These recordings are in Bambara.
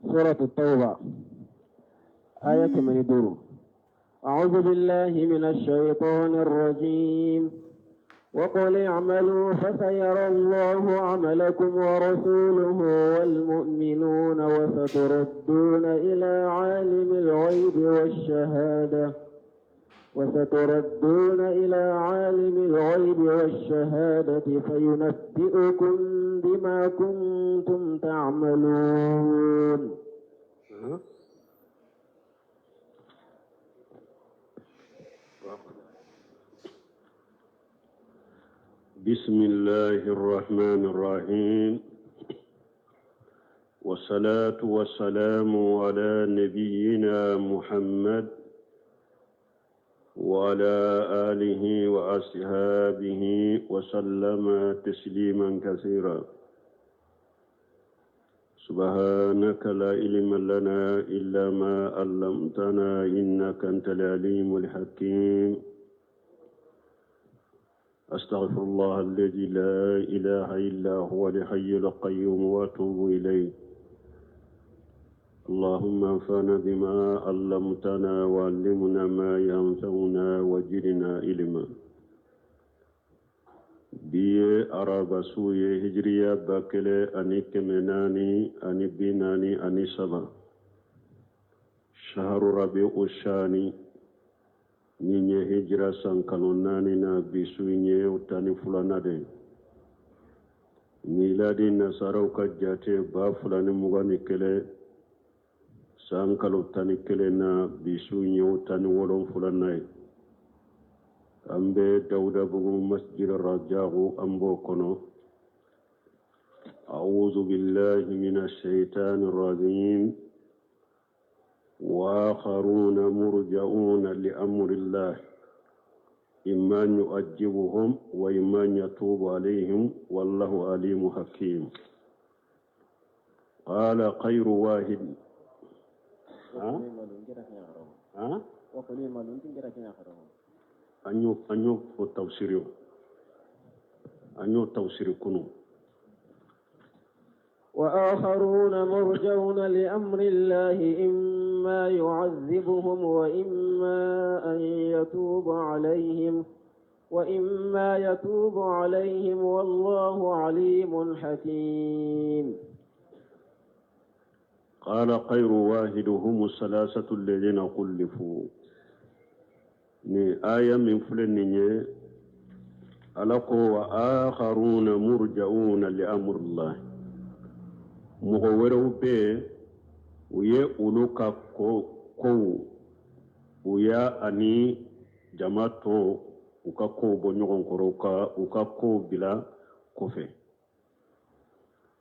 سورة التوبة آية 85. أعوذ بالله من الشيطان الرجيم. وقل اعملوا فسيرى الله عملكم ورسوله والمؤمنون وستردون إلى عالم الغيب والشهادة وستردون إلى عالم الغيب والشهادة فينبئكم بما كنتم تعملون. بسم الله الرحمن الرحيم، والصلاة والسلام على نبينا محمد وعلى آله وأصحابه وسلم تسليما كثيرا. سبحانك لا علم لنا إلا ما علمتنا إنك أنت العليم الحكيم. أستغفر الله الذي لا إله إلا هو الحي القيوم وأتوب إليه. اللهم انفعنا بما علمتنا وعلمنا ما ينفعنا وزدنا علما. Bi ye araba su ye, hijiriya 1443, shaharu rabi'u shani, min ye hijira san kalo naani na. Bi su in ye 12nan de ye. Miladi nasaraw ka jate, 2021, san kalo 11 na, bi su in ye 17nan ye. An bɛ Dawudabugu, Masjid Rajahu, an b'o kɔnɔ. أعوذ بالله من الشيطان الرجيم. وآخرون مرجؤون لأمر الله إما أن يعذبهم وإما أن يتوب عليهم والله عليم حكيم. قال غير واحد، ها ها. An y'o o tafsiri, an y'o tafsiri kunu. وآخرون مرجون لأمر الله إما يعذبهم وإما أن يتوب عليهم وإما يتوب عليهم والله عليم حكيم. قال غير واحد هم الثلاثة الذين خلفوا. Ni aya min filɛ nin ye, Ala ko وآخرون مرجؤون لأمر الله, mɔgɔ wɛrɛw bɛ yen, u ye olu ka ko kow, u y'a ani jama tɔw u ka kow bɔ ɲɔgɔn kɔrɔ, u ka kow bila kɔfɛ.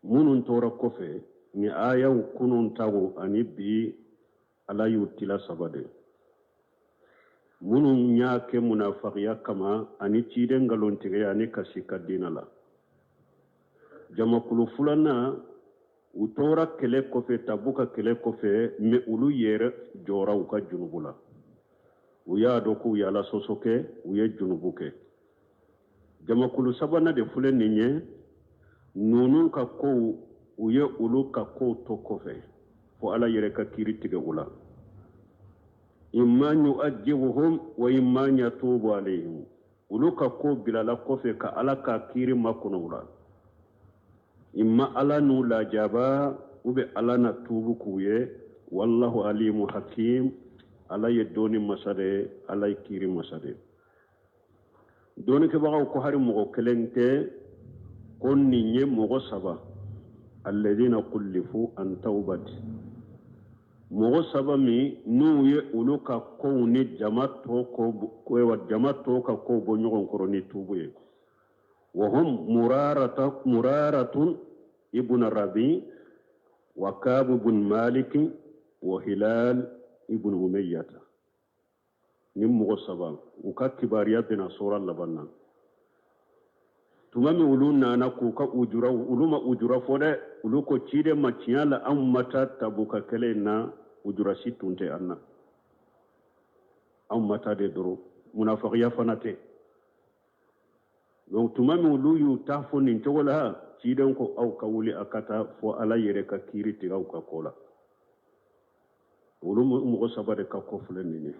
Minnu tora kɔfɛ, ni ayaw kunun taw ani bi, Ala y'u tila saba de. Minnu y'a kɛ munafagiya kama ani ciden nkalontigɛya ani kasi ka diinɛ la, jamakulu filanan, u tora kɛlɛ kɔfɛ, Tabuka kɛlɛ kɔfɛ, mɛ olu yɛrɛ jɔra u ka junubu la. U y'a dɔn k'u ye Ala sɔsɔ kɛ, u ye junubu kɛ. Jamakulu sabanan de filɛ nin ye, ninnu ka kow, u ye olu ka kow to kɔfɛ fo Ala yɛrɛ ka kiiri tigɛ u la. إما يعذبهم وإما يتوب عليهم. Olu ka ko bilala kɔfɛ ka Ala ka kiiri makɔnɔ u la. Imma Ala n'u lajaba, u bɛ Ala na tuubu k'u ye. والله عليم حكيم. Ala ye dɔnni masa de ye, Ala ye kiiri masa de ye. Dɔnnikɛbagaw ko hari mɔgɔ kelen tɛ, ko nin ye mɔgɔ saba, الذين خلفوا عن التوبة, mɔgɔ saba min n'u ye olu ka kow ni jama tɔ ko, jama tɔw ka kow bɔ ɲɔgɔn kɔrɔ ni tuubu ye. وهم مرارة مرارة ابن الربيع وكعب بن مالك وهلال ابن أمية. Ni mɔgɔ saba, u ka kibaruya bɛna sɔrɔ laban na. Tuma min olu nana k'u ka ujura, olu ma ujura fɔ dɛ. Olu ko ciden ma: tiɲɛ la, anw ma taa Tabuka kɛlɛ in na, ujura si tun tɛ an na, anw ma taa de dɔrɔn, munafagiya fana tɛ. Donc tuma min olu y'u ta fɔ nin cogo la, ciden ko: aw ka wuli, a ka taa fɔ Ala yɛrɛ ka kiiri tigɛ aw ka ko la. Olu mɔgɔ saba de ka ko filɛ nin ye.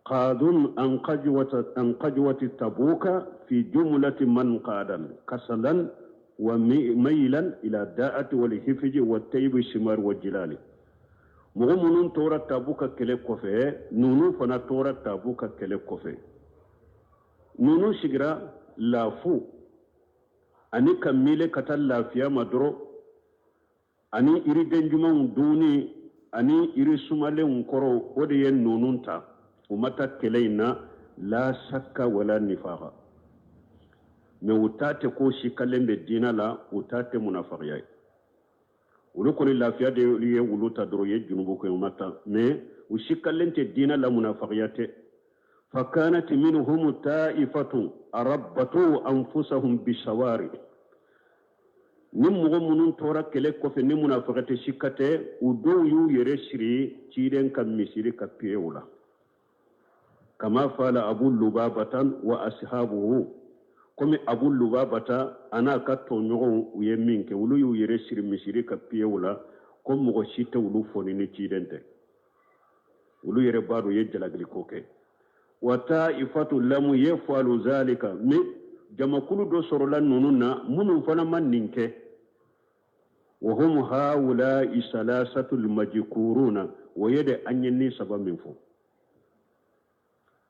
Qadun an qajwati tabuka fi jumlati man qadan kasalan wa maylan ila da'ati wal hifji wa tayyibi simar wa jilali. Mɔgɔ minnu tora Tabuka kɛlɛ kɔfɛ, ninnu fana tora Tabuka kɛlɛ kɔfɛ. Ninnu sigira lafu ani ka miile ka taa lafiya ma dɔrɔn, ani yiriden ɲumanw dunni ani yiri sumalenw kɔrɔ, o de ye ninnu ta. U ma taa kɛlɛ in na, la sakka wala nifaqa. Mais u ta tɛ ko sikalen bɛ diinɛ la, u ta tɛ munafagiya ye. Olu kɔni lafiya de ye olu ta dɔrɔn, u ye junubu kɛ, u ma taa. Mais u sikalen tɛ diinɛ la, munafagiya tɛ. Fakanat minhum ta'ifatu arabbatu anfusahum bisawari. Ni mɔgɔ minnu tora kɛlɛ kɔfɛ ni munafaga tɛ, sika tɛ, u dɔw y'u yɛrɛ siri ciden ka misiri ka piyew la, kama fala Abu Lubabatan wa ashabuhu, komi Abu Lubabata a n'a ka tɔɲɔgɔnw u ye min kɛ. Olu y'u yɛrɛ siri misiri ka piyew la ko mɔgɔ si tɛ olu fɔni ni ciden tɛ. Olu yɛrɛ b'a dɔn u ye jalagiliko kɛ. Wa ta'ifatu lamu yafalu zalika, mais jamakulu dɔ sɔrɔla ninnu na minnu fana ma nin kɛ. Wa hum haula'i salasatu almajkuruna, o ye de an ye ni saba min fɔ,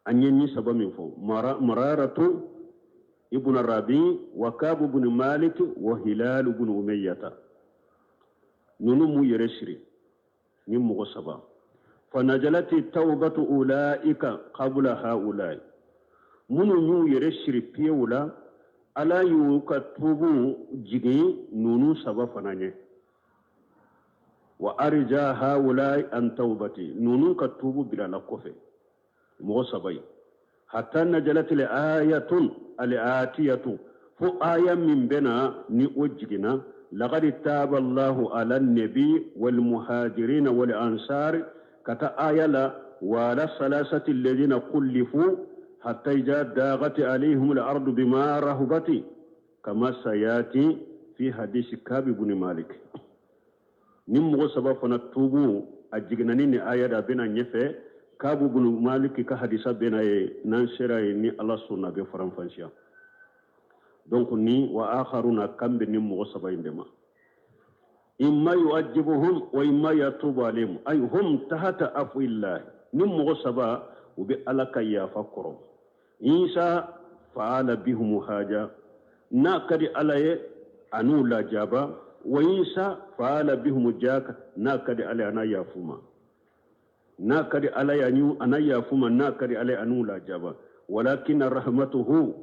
an ye ni saba min fɔ: Mararatu ibn Rabi wa Kabu ibn Malik wa Hilal ibn Umayyata. Ninnu m'u yɛrɛ siri ni mɔgɔ saba. Fanajalati tawbatu ulaika qabla haulai, minnu y'u yɛrɛ siri piyew la, Ala y'u ka tubu jigin ninnu saba fana ɲɛ. Wa arja haulai an tawbati, ninnu ka tubu bilala kɔfɛ, mɔgɔ saba ye. Hatta najalati ayatun al-atiyatu, fo aya min bɛna ni o jiginna: laqad taba Allahu ala nabi wal muhajirin wal ansar, ka taa aya la wa ala salasati alladhina kullifu hatta idha daghat alayhim al-ardu bima rahubati, kama sayati fi hadisi Kabi ibn Malik. Ni mɔgɔ saba fana tubu a jiginna ni aya da bɛna ɲɛfɛ, Kabu ibn Malik ka hadisa bɛna ye n'an sera ye, ni Ala sɔnna, a bɛ faranfasiya. Donc ni wa akharuna kan bɛ ni mɔgɔ saba in de ma. Imma yu'adhibuhum wa imma yatubu alayhim, ay hum tahta afwillahi. Ni mɔgɔ saba u bɛ Ala ka yafa kɔrɔ. Isa fa'ala bihum haja, n'a ka di Ala ye a n'u lajaba. Wa isa fa'ala bihum jaka, n'a ka di Ala ye a n'a yafu ma. N'a ka di Ala ye a n'a yafu ma, n'a ka di Ala ye a n'u lajaba. Walakin rahmatuhu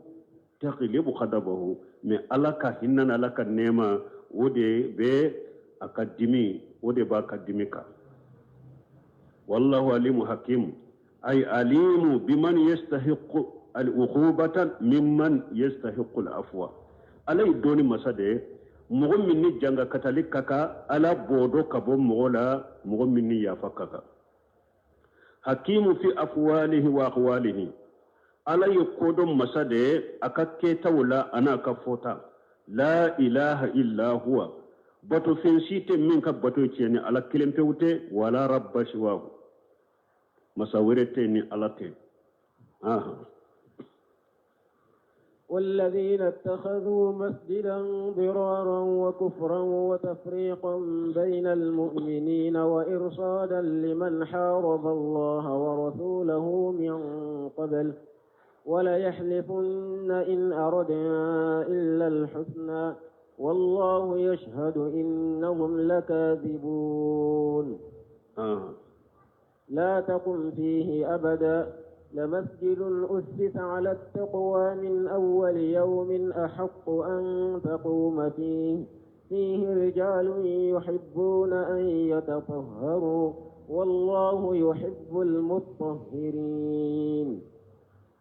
taghlibu ghadabahu, mais Ala ka hinɛ ni Ala ka nɛɛma, o de bɛ a ka dimi, o de b'a ka dimi kan. Wallahu alimu hakim, ay alimu biman yastahiqu al-uqubata mimman yastahiqu al-afwa. Ala ye dɔnni masa de ye. Mɔgɔ min ni janga katali ka kan, Ala b'o dɔn ka bɔ mɔgɔ la, mɔgɔ min ni yafa ka kan. Hakimu fi afwalihi wa aqwalihi, Ala ye kodɔn masa de ye a ka kɛtaw la a n'a ka fɔta. La ilaha illa huwa, bato fɛn si tɛ min ka bato tiɲɛ ni Ala kelen pewu tɛ. Wala rabba siwahu, masa wɛrɛ tɛ ni Ala tɛ. والذين اتخذوا مسجدا ضرارا وكفرا وتفريقا بين المؤمنين وإرصادا لمن حارب الله ورسوله من قبل وليحلفن إن أردنا إلا الحسنى والله يشهد إنهم لكاذبون. لا تقم فيه أبدا، لمسجد أسس على التقوى من أول يوم أحق أن تقوم فيه، فيه رجال يحبون أن يتطهروا والله يحب المطهرين.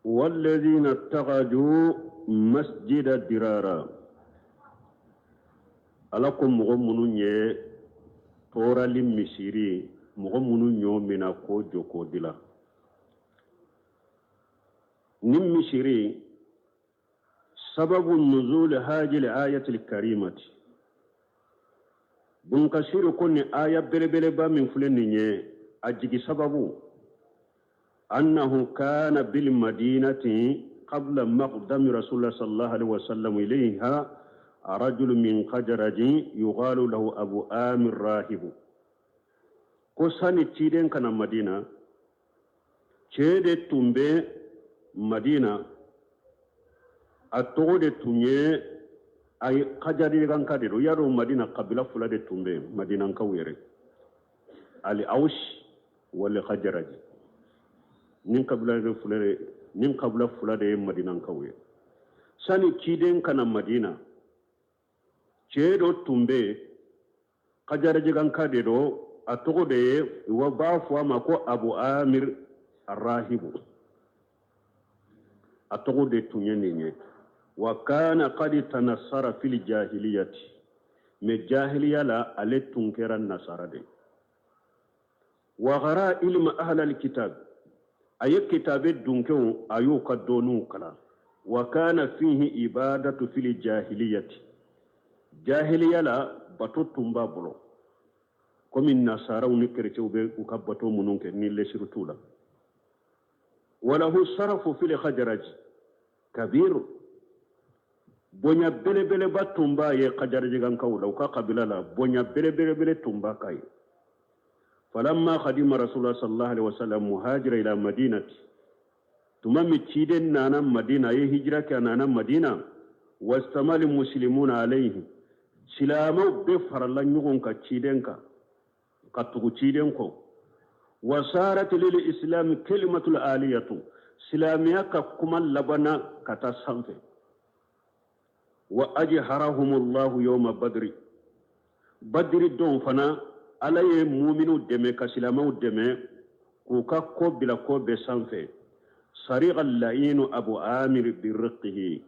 والذين اتخذوا مسجد درارا، Ala ko mɔgɔ minnu ye tɔɔrɔli misiri, mɔgɔ minnu ɲɔ mina k'o jɔ k'o dila ni misiri. Sababu nuzul hajil ayatil karimati, Bunkasiru ko ni aya belebeleba min filɛ nin ye. A jigi sababu annahu kana bil madinati qabla maqdami rasulullah sallallahu alaihi wasallam ilayha rajul min khajraji yuqalu lahu Abu Amir Rahibu. Ko sani ciden ka na Madina, cɛ de tun bɛ Madina, a tɔgɔ de tun ye a ye Kajarikanka de don. I y'a dɔn Madina kabila fila de tun bɛ yen, Madinankaw yɛrɛ, ali Awus wali Kajaraji. Nin kabila de fila de, nin kabila fila de ye Madinankaw ye. Sani ciden ka na Madina, cɛ dɔ tun bɛ yen, Kajarajikanka de don, a tɔgɔ de ye, u b'a fɔ a ma ko Abu Amir Arahibu. A tɔgɔ de tun ye nin ye. Wa kana qad tanassara fil jahiliyati, mais jahiliya la ale tun kɛra nasara de. Wa qara ilma ahlal kitab, a ye kitabe dunkew, a y'u ka dɔnniw kalan. Wa kana fihi ibadatu fil jahiliyati, jahiliya la bato tun b'a bolo, komi nasaraw ni kerecɛw bɛ u ka bato minnu kɛ ni lɛsiru t'u la. Walahu sarafu fil khajaraji kabir, bonya belebeleba tun b'a ye Kajarajikankaw la, u ka kabila la bonya belebelebele tun b'a ka ye. Falamma khadima rasulullah sallallahu alaihi wasallam muhajira ila madinati, tuma min ciden nana Madina, a ye hijira kɛ, a nana Madina, wastamali muslimuna alayhi, silamɛw bɛɛ farala ɲɔgɔn kan ciden kan, ka tugu ciden kɔ. Wasarat lil islami kalimatul aliyatu, silamɛya ka kuma labanna ka taa sanfɛ. Wa ajharahumullahu yawma badri, badri don fana Ala ye muminu dɛmɛ ka silamɛw dɛmɛ k'u ka ko bila ko bɛɛ sanfɛ. Sariqa lainu Abu Amir birriqihi,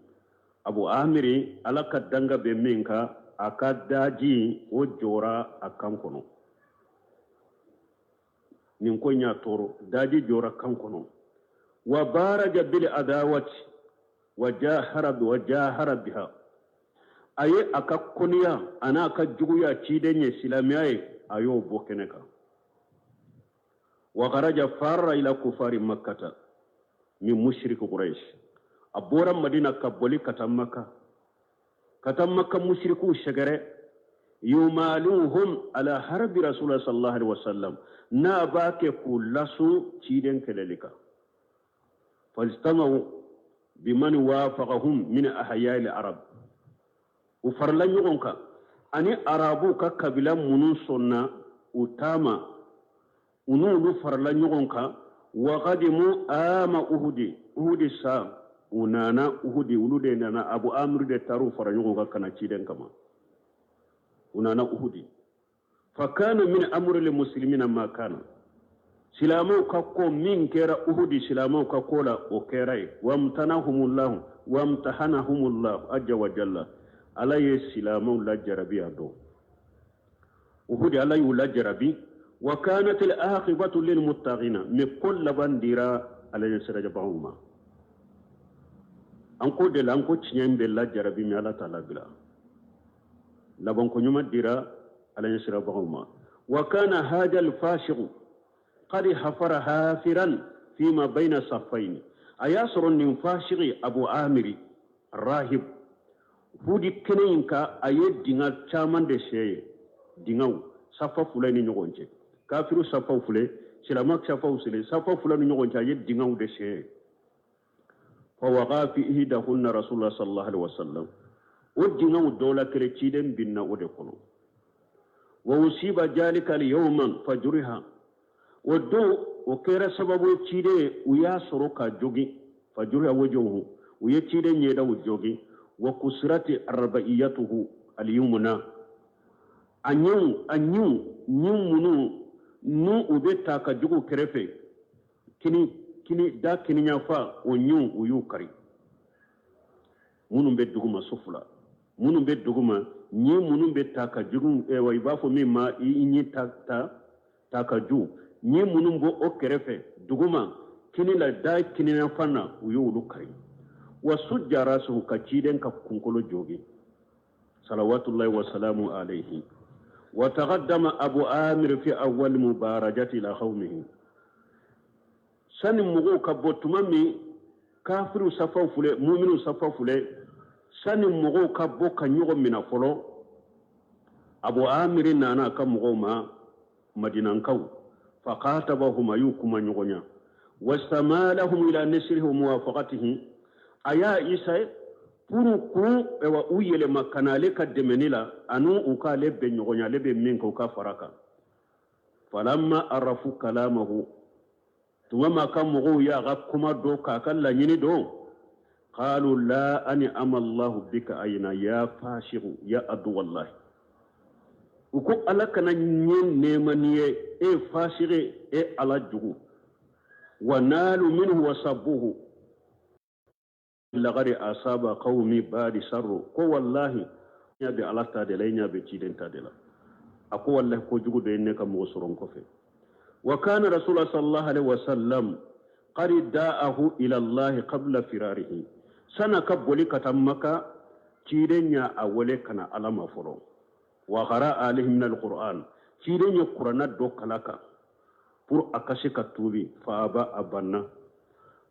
Abu Amiri, Ala ka danga bɛ min kan, a ka daji o jɔra a kan kɔnɔ. Nin ko in y'a tɔɔrɔ, daji jɔra kan kɔnɔ. Wa baraja bil adawati wa jahara wa jahara biha, a ye a ka kɔniya a n'a ka juguya ciden ye, silamɛya ye, a y'o bɔ kɛnɛ kan. Wa kharaja farra ila kufari makkata min mushriki Quraish, a bɔra Madina ka boli ka taa Makka, ka taa Makka mushrikuw sɛgɛrɛ. Yumaluhum ala harbi rasulullah sallallahu alaihi wasallam, n'a b'a kɛ k'u lasun ciden kɛlɛli kan. Fajtamau biman wafaqahum min ahya'il arab, u farala ɲɔgɔn kan ani arabuw ka kabila minnu sɔnna u taama, u n'olu farala ɲɔgɔn kan. Wa qadimu ama uhudi, uhudi san u nana uhudi, olu de nana, Abu Amir de taar'u fara ɲɔgɔn kan ka na ciden kama, u nana uhudi. Fa kana min amri lil muslimina ma kana, silamɛw ka ko min kɛra uhudi, silamɛw ka ko la o kɛra ye. Wamtanahumullahu wamtahanahumullahu ajja wa jalla, Ala ye silamɛw lajarabi a don uhudi, Ala y'u lajarabi. Wa kanat al aqibatu lil muttaqina, mais ko laban dira Ala ɲɛsirajabagaw ma. An ko de la, an ko tiɲɛ bɛ lajarabi, mais Ala t'a labila. Labanko ɲuman dira Ala ɲɛsirabagaw ma. Wa kana hada al fasiqu qad hafara hafiran fima bayna saffaini, a y'a sɔrɔ nin fasigi Abu Amiri Rahib hudi kɛnɛ in kan, a ye dinga caman de sɛ ye, dingaw safa fila ni ɲɔgɔn cɛ, kafiru safaw filɛ, silamɛ safaw filɛ, safa fila ni ɲɔgɔn cɛ, a ye dingaw de sɛ ye. Fa waqa fi ihdahunna rasulullah sallallahu alaihi wasallam, o dingaw dɔ la kelen ciden binna o de kɔnɔ. Wa usiba jalika al yawman fajuriha, o don o kɛra sababu ye ciden u y'a sɔrɔ ka jogin, fajuriha wajuhu, u ye ciden ɲɛdaw jogin. Wa kusirati arbaiyatuhu al yumna, a ɲɛw, a ɲinw, ɲin minnu n'u u bɛ ta ka jugu kɛrɛfɛ, kini kini da kiniyanfan, o ɲinw u y'u kari, minnu bɛ duguma sufula, minnu bɛ duguma, ɲin minnu bɛ ta ka jugu, wa i b'a fɔ min ma i ɲin ta ta ta ka ju, ɲin minnu b'o o kɛrɛfɛ duguma kini la, da kiniyanfan na, u y'olu kari. Wa sujja rasuhu, ka ciden ka kunkolo jogin, salawatullahi wa salamu alayhi. Wa taqaddama Abu Amir fi awwal mubarajati ila qawmihi. Sani mɔgɔw ka bɔ tuma min kafiriw safaw filɛ, muminiw safaw filɛ, sani mɔgɔw ka bɔ ka ɲɔgɔn minɛ fɔlɔ, Abu Amir nana a ka mɔgɔw ma, Madinankaw, faqatabahum, a y'u kuma ɲɔgɔnya, wastamalahum ila nisrihi wa muwafaqatihi, a y'a essayer pour k'u u yɛlɛma ka na ale ka dɛmɛni la, ani u k'ale bɛn ɲɔgɔnya, ale bɛ min kɛ u ka fara kan. Falamma arafu kalamahu, tuma min a ka mɔgɔw y'a ka kuma dɔn k'a ka laɲini dɔn, qalu la an'ama Allahu bika ayna ya fasiqu ya aduwallahi, u ko Ala kana ɲɛ nɛɛma n'i ye, e fasigi, e Ala jugu. Wa nalu minhu wa sabbuhu laqad asaba qawmi ba'di sarru, ko wallahi ɲa bɛ Ala ta de la, i ɲa bɛ ciden ta de la. A ko wallahi ko jugu dɔ ye ne ka mɔgɔ sɔrɔ n kɔfɛ. Wa kana rasulullah sallallahu alaihi wasallam qad da'ahu ila Allah qabla firarihi, sana ka boli ka taa Maka, ciden y'a a wele ka na Ala ma fɔlɔ. Wa qara alayhi min alquran, ciden ye kuranna dɔ kalan kan pour a ka se ka tuubi. Fa aba, a banna.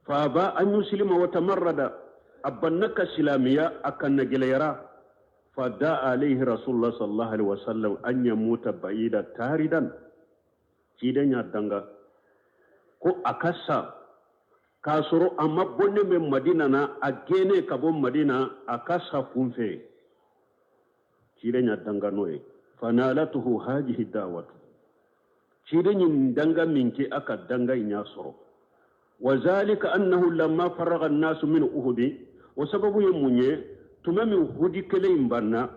Fa aba an yuslima wa tamarrada, a banna ka silamiya, a kan na gɛlɛyara. Fa da alayhi rasulullah sallallahu alaihi wasallam an yamuta ba'ida taridan, ciden y'a danga ko a ka sa k'a sɔrɔ a ma bɔnnen bɛ Madina na, a gɛnnen ka bɔ Madina, a ka sa kun fɛ. Ciden y'a danga n'o ye. Fanalatuhu hajihi da'watu, ciden ye danga min kɛ, a ka danga in y'a sɔrɔ. Wa zalika annahu lamma faraga an-nasu min uhudi, o sababu ye mun ye? Tuma min Uhudi kɛlɛ in banna,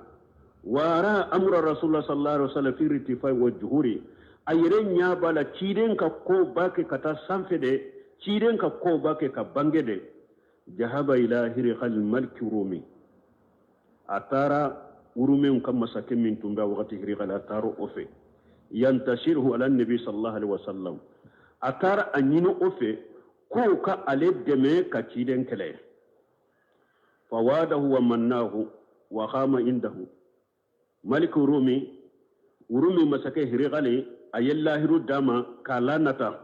wara amra rasulullah sallallahu alaihi wasallam fi irtifai wa juhuri, a yɛrɛ ɲɛ b'a la ciden ka ko b'a kɛ ka taa sanfɛ de, ciden ka ko b'a kɛ ka bange de. Jahaba ila hirikal maliki rumi, a taara urumew ka masakɛ min tun bɛ wagati hirikal, a taara o fɛ. Yantashiruhu ala nabi sallallahu alaihi wasallam, a taara a ɲini o fɛ k'o ka ale dɛmɛ ka ciden kɛlɛ. Fawadahu wa mannahu wa qama indahu malik rumi, urumi masakɛ hirikali, a ye lahiru d'a ma k'a lanata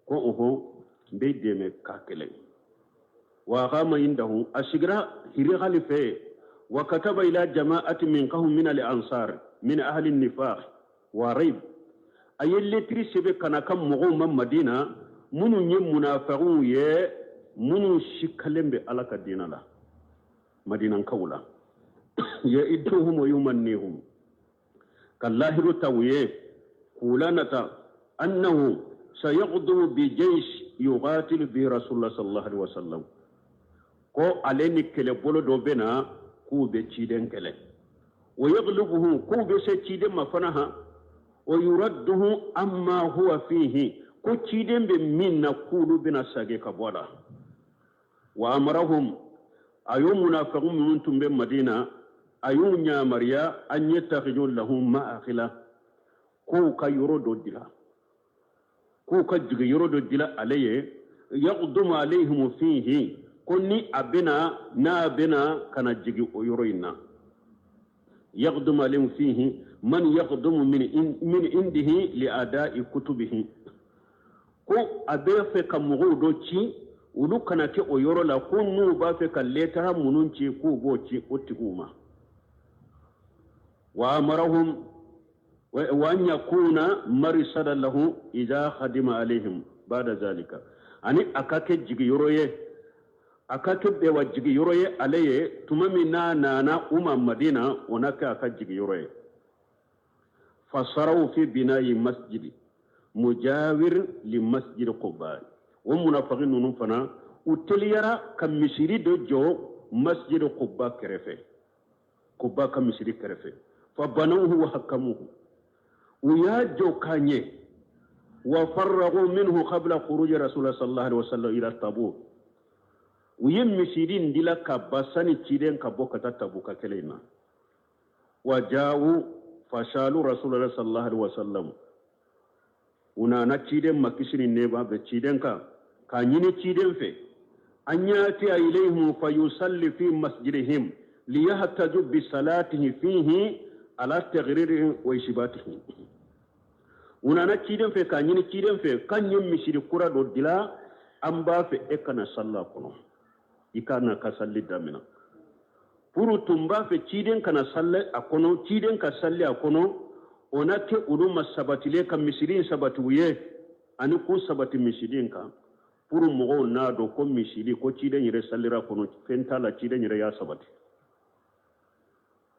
ko oho, n bɛ dɛmɛ k'a kɛlɛ. Wa qama indahu, a sigira hirikali fɛ. Wa kataba ila jama'ati min qawm min al ansar min ahli nifaq wa raib, a ye letiri sɛbɛn ka na ka mɔgɔw ma Madina, minnu ye munafagiw ye, minnu sikalen bɛ Ala ka diinɛ la, Madinankaw la. Ya'iduhum wa yumannihum, ka lahiru ta u ye k'u lanata, annahu sayaqdumu bi jaysh yuqatilu bi rasulullah sallallahu alaihi wasallam, ko ale ni kɛlɛbolo dɔ bɛ na k'u bɛ ciden kɛlɛ. Wa yaghlibuhu, k'u bɛ se ciden ma fana han. Wa yuradduhu amma huwa fihi, ko ciden bɛ min na k'olu bɛna sage ka bɔ a la. Wa amarahum, a y'o munafiki minnu tun bɛ Madina, a y'u yamaruya an yattakhidhu lahum ma'akhila, k'u ka yɔrɔ dɔ dila, k'u ka jigin yɔrɔ dɔ dila ale ye. Yaqudumu alayhim fihi, ko ni a bɛna, n'a bɛna ka na jigin o yɔrɔ in na. Yaqudumu alayhim fihi man yaqudumu min indihi li ada'i kutubihi, ko a bɛ fɛ ka mɔgɔw dɔ ci olu kana kɛ o yɔrɔ la, ko n'u b'a fɛ ka lɛtara minnu ci, k'u b'o ci o tigiw ma. Wa amarahum wa an yakuna marisada lahu idha khadima alayhim ba'da zalika, ani a ka kɛ jigiyɔrɔ ye, a ka kɛ bɛwa jigiyɔrɔ ye ale ye tuma min n'a nana u ma Madina, o na kɛ a ka jigiyɔrɔ ye. Fasaraw fi binayi masjidi mujawir li masjidi Quba, o munafiki ninnu fana u teliyara ka misiri dɔ jɔ masjidi Quba kɛrɛfɛ, Quba ka misiri kɛrɛfɛ. Fa banawhu wa hakamuhu, u y'a jɔ k'a ɲɛ. Wa farragu minhu qabla khuruji rasulullah sallallahu alaihi wasallam ila Tabuk, u ye misiri in dila ka ban sani ciden ka bɔ ka taa Tabuka kɛlɛ in na. Wa ja'u fasalu rasulullah sallallahu alaihi wasallam, u nana ciden ma, kisi ni nɛɛma bɛ ciden kan, k'a ɲini ciden fɛ an yatiya ilayhim fa yusalli fi masjidihim liyahtaju bi salatihi fihi Ala tagririhim wa isbatihim. U nana ciden fɛ k'a ɲini ciden fɛ k'an ye misiri kura dɔ dila, an b'a fɛ e ka na salli a kɔnɔ, i ka na ka salli damina. Pour tun b'a fɛ ciden ka na salli a kɔnɔ, ciden ka salli a kɔnɔ, o na kɛ olu ma sabatilen ka misiri in sabati u ye, ani k'u sabati misiri in kan, pour mɔgɔw n'a dɔn ko misiri ko ciden yɛrɛ sallira kɔnɔ, fɛn t'a la, ciden yɛrɛ y'a sabati.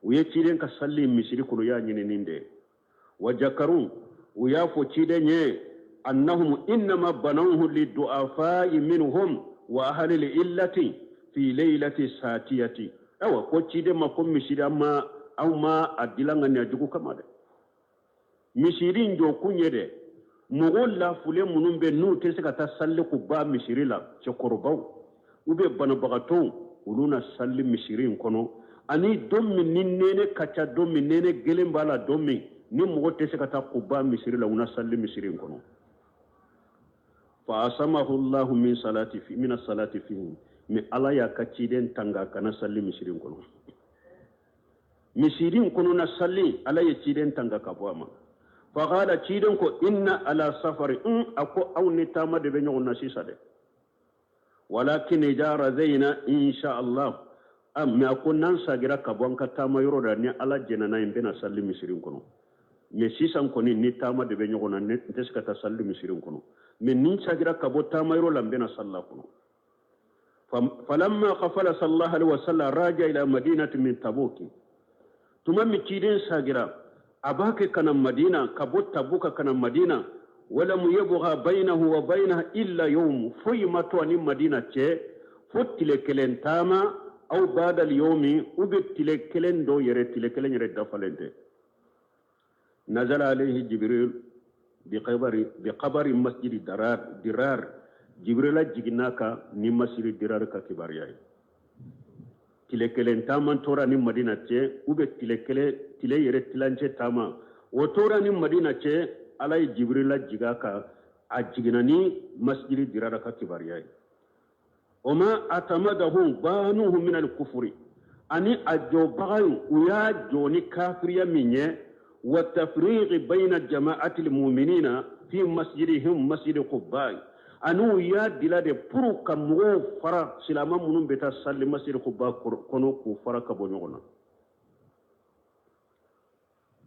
U ye ciden ka salli misiri kɔnɔ y'a ɲininin de wa jakaru, u y'a fɔ ciden ye annahum innama banawhu lidu'afai minhum wa ahli illati fi leylati satiyati. Awa ko ciden ma ko misiri an ma aw ma a dilan ŋaniya jugu kama dɛ. Misiri in jɔ kun ye dɛ, mɔgɔ lafulen minnu bɛ n'u tɛ se ka taa salli Kuba misiri la, cɛkɔrɔbaw ou bien banabagatɔw, olu na salli misiri in kɔnɔ. Ani don min ni nɛnɛ ka ca, don min nɛnɛ gɛlɛn b'a la, don min ni mɔgɔ tɛ se ka taa Kuba misiri la, u na salli misiri in kɔnɔ. Fa asamahu llahu min salati fi min salati fihi, mais Ala y'a ka ciden tanga kana salli misiri in kɔnɔ. Misiri in kɔnɔna salli, Ala ye ciden tanga ka bɔ a ma. Faqala, ciden ko inna ala safari n, a ko aw ni taama de bɛ ɲɔgɔn na sisan dɛ. Walakin ida razayna insha Allah, a mais a ko n'an sagira ka bɔ an ka taama yɔrɔ la, ni Ala jɛnna n'a ye, n bɛna salli misiri in kɔnɔ. Mais sisan kɔni ni taama de bɛ ɲɔgɔn na, n tɛ se ka taa salli misiri in kɔnɔ, mais ni n sagira ka bɔ taama yɔrɔ la, n bɛna salli a kɔnɔ. Falamma qafala sallallahu alaihi wasallam raja ila madinati min Tabuki, tuma min ciden sagira a b'a kɛ ka na Madina, ka bɔ Tabuka ka na Madina, walam yabgha bainahu wa bainaha illa yawm, foyi ma to ani Madina cɛ fo tile kelen taama, aw badal yawmi, u bɛ tile kelen dɔ yɛrɛ, tile kelen yɛrɛ dafalen tɛ. Nazala alayhi Jibril bi khabari masjidi darar dirar, Jibrila jiginna ka ni masjidi Dirar ka kibaruya ye. Tile kelen taama tora ni Madina cɛ, u bɛ tile kelen, tile yɛrɛ tilancɛ taama o tora ni Madina cɛ. Ala ye Jibrila jigin ka a jiginna ni masjidi Dirar ka kibaruya ye. O ma atamadahu banuhu min al-kufuri, ani a jɔbaga u y'a jɔ ni kafiriya min ye, wa tafriqi bayna jama'ati al-mu'minina fi masjidihim masjid Quba, ani u y'a dila de pour ka mɔgɔw fara, silama minnu bɛ taa salli masjid Quba kɔnɔ, k'u fara ka bɔ ɲɔgɔn na.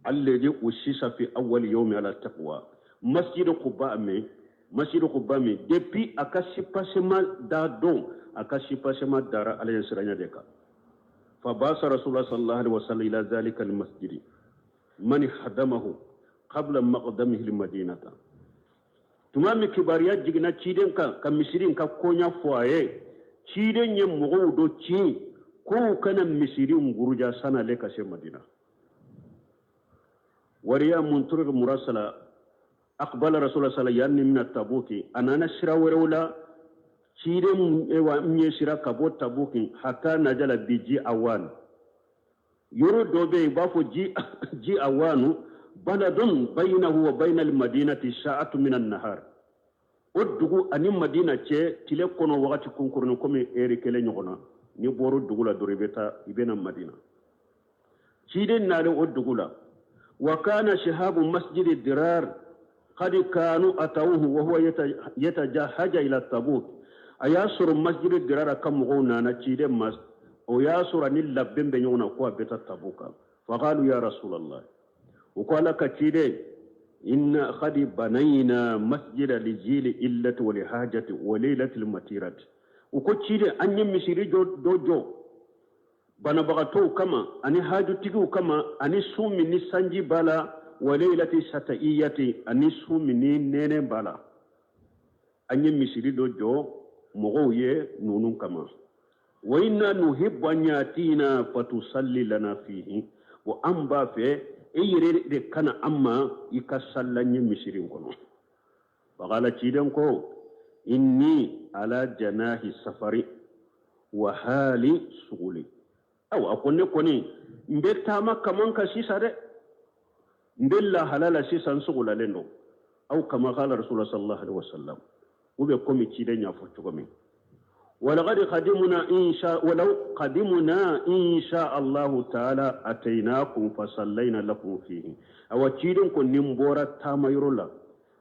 Alladhi usisa fi awwal yawmi ala taqwa, masjid Quba min, masjid Quba min depuis a ka soubassement da don, a ka soubassement dara Ala ye siranya de kan. Fa basa Rasulullah sallallahu alaihi wasallam ila zalika almasjid man hadamahu qabla maqdamihi almadinata. Tuma min kibaruya jiginna ciden kan ka misiri ka koɲa fɔ a ye, ciden ye mɔgɔw dɔ ci k'u kana misiri nguruja san'ale ka se Madina. Wariya mun turuq murasala aqbala Rasulullah sallallahu yanni min Tabuki, a nana sira wɛrɛw la, ciden wa ɲɛ sira ka bɔ Tabuki hatta najala bi ji awan, yɔrɔ dɔ bɛ yen, u b'a fɔ ji awanu, baladun baynahu wa bayna almadinati sa'atu min an-nahar, o dugu ani Madina cɛ tile kɔnɔ wagati kunkurunin komi eri kelen ɲɔgɔn na. Ni bɔra dugu la dɔrɔn, i bɛ taa, i bɛ na Madina. Ciden nalen o dugu la, wa kana shihabu masjidi Dirar qad kanu atawuhu wa huwa yatajahaja ila Tabuk, a y'a sɔrɔ masjidi Dirar ka mɔgɔw nana ciden ma, o y'a sɔrɔ ni labɛn bɛ ɲɔgɔn na ko a bɛ taa Tabuka. Faqalu ya Rasulallah, u ko Ala ka ciden, inna qad banayna masjida lijili illati wa lihajati wa laylati almatirati, u ko ciden, an ye misiri dɔ jɔ banabagatɔw kama ani hajutigiw kama, ani su min ni sanji b'a la, wa laylati sataiyati, ani su min ni nɛnɛ b'a la, an ye misiri dɔ jɔ mɔgɔw ye ninnu kama. Wa inna nuhibbu an yatina fatusalli lana fihi, wa an b'a fɛ e yɛrɛ de kana an ma i ka salla an ye misiri kɔnɔ. Faqala, ciden ko inni ala janahi safari wa hali suguli, awa a ko ne kɔni n bɛ taama kaman kan sisan dɛ, n bɛ lahala la sisan, n sogolalen don. Aw kama qala Rasulullah sallallahu alaihi wasallam, u bɛ komi ciden y'a fɔ cogo min. Walaqad qadimna insha walau qadimna insha Allahu ta'ala atainakum fasallaina lakum fihi. Awa ciden ko ni n bɔra taamayɔrɔ la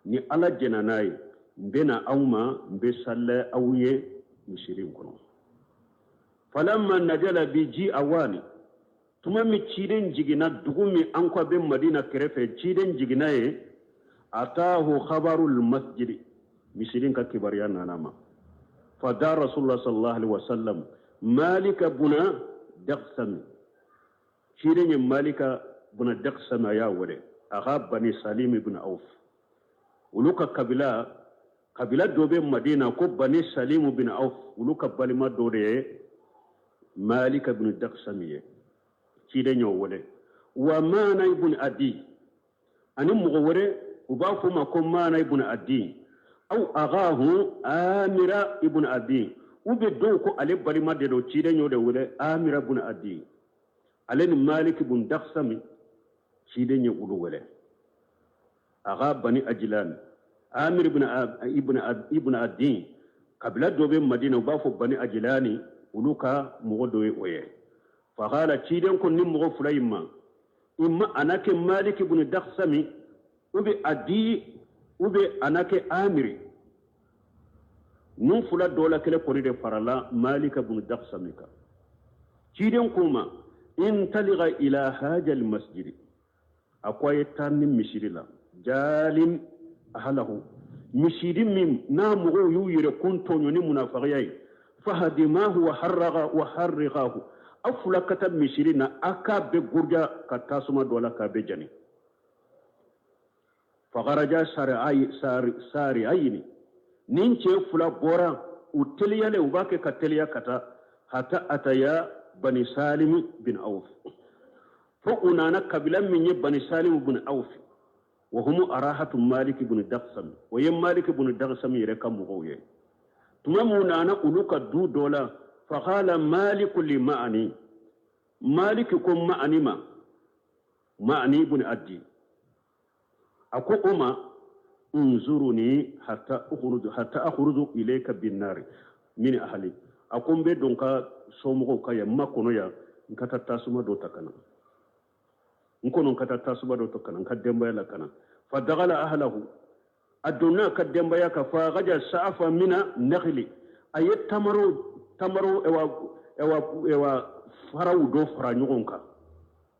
ni Ala jɛnna n'a ye n bɛ na aw ma n bɛ sali aw ye misiri in kɔnɔ. Falamma najala bi ji awani tuma min ciden jiginna dugu min an ko a bɛ madina kɛrɛfɛ ciden jiginna yen atahu khabarul masjidi misiri ka kibaruya nana ma fada rasulullah sallallahu alaihi wasallam malika buna daksami ciden ye malika buna daksami a y'a wele akha bani salim ibn auf olu ka kabila kabila dɔ bɛ madina ko bani salimu bin auf olu ka balima dɔ de ye malika bin daksami ye ciden y'o wele wa mana ibn adi ani mɔgɔ wɛrɛ u b'a fɔ ma ko mana ibn adi aw agahu amira ibn adi u bɛ dɔw ko ale balima de don ciden y'o de wele amira ibn adi ale ni maliki bun daksami ciden ye olu wele akha bani ajilan amir ibn adin kabila dɔ bɛ madina u b'a fɔ bani ajilani olu ka mɔgɔ dɔ ye o ye fakala ciden ko ni mɔgɔ fila in ma imma a na kɛ maliki bun daksami u bɛ adi u bɛ a na kɛ amiri ninnu fila dɔ la kelen kɔni de farala malika bun daksami kan ciden k'u ma intaliga ila hajal masjidi a ko a ye taa nin misiri la jalim ahalahu misiri min n'a mɔgɔw y'u yɛrɛ kun tɔɲɔ ni munafagiya ye fahadimahu wa harraga wa harriqahu aw fila ka taa misiri na a k'a bɛɛ buruja ka tasuma don a la k'a bɛɛ jani fakaraja sari'ayini nin cɛ fila bɔra u teliyalen u b'a kɛ ka teliya ka taa hata ataya bani salimi bin awf fo u nana kabila min ye bani salim bin awf wa humu arahatu malik bin daksam o ye malik bin daksam yɛrɛ ka mɔgɔw ye tuma min u nana olu ka du dɔ la fakala maliku li ma'ani maliki ko ma'ani ma ma'ani ibn addi a ko o ma unzuruni hatta ukhruju hatta akhruju ilayka bin nari min ahli a ko n bɛ don ka somɔgɔw ka yan n makɔnɔ yan n ka taa tasuma dɔ ta ka na n kɔnɔ n ka taa tasuma dɔ ta ka na n ka denbaya la ka na fa dagala ahlahu a donna a ka denbaya kan fa akhraja sa'afa mina nakhli a ye tamaro tamaro ewa ewa ewa faraw dɔ fara ɲɔgɔn kan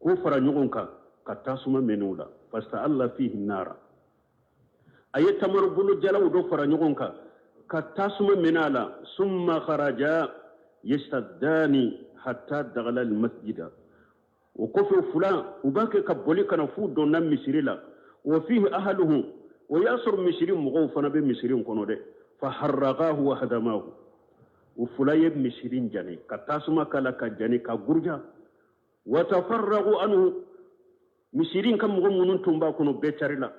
k'o fara ɲɔgɔn kan ka tasuma mɛnɛ o la fasta'alla fihi nara a ye tamaro bolo jalaw dɔ fara ɲɔgɔn kan ka tasuma mɛnɛ a la summa kharaja yastaddani hatta dagala almasjida o kɔfɛ fila u b'a kɛ ka boli ka na f'u donna misiri la wa fihi ahaluhu o y'a sɔrɔ misiri mɔgɔw fana bɛ misiri in kɔnɔ dɛ fa harraqahu wa hadamahu u fila ye misiri in jani ka tasuma k'a la ka jani ka guruja wa tafarragu anhu misiri in ka mɔgɔ minnu tun b'a kɔnɔ bɛɛ carila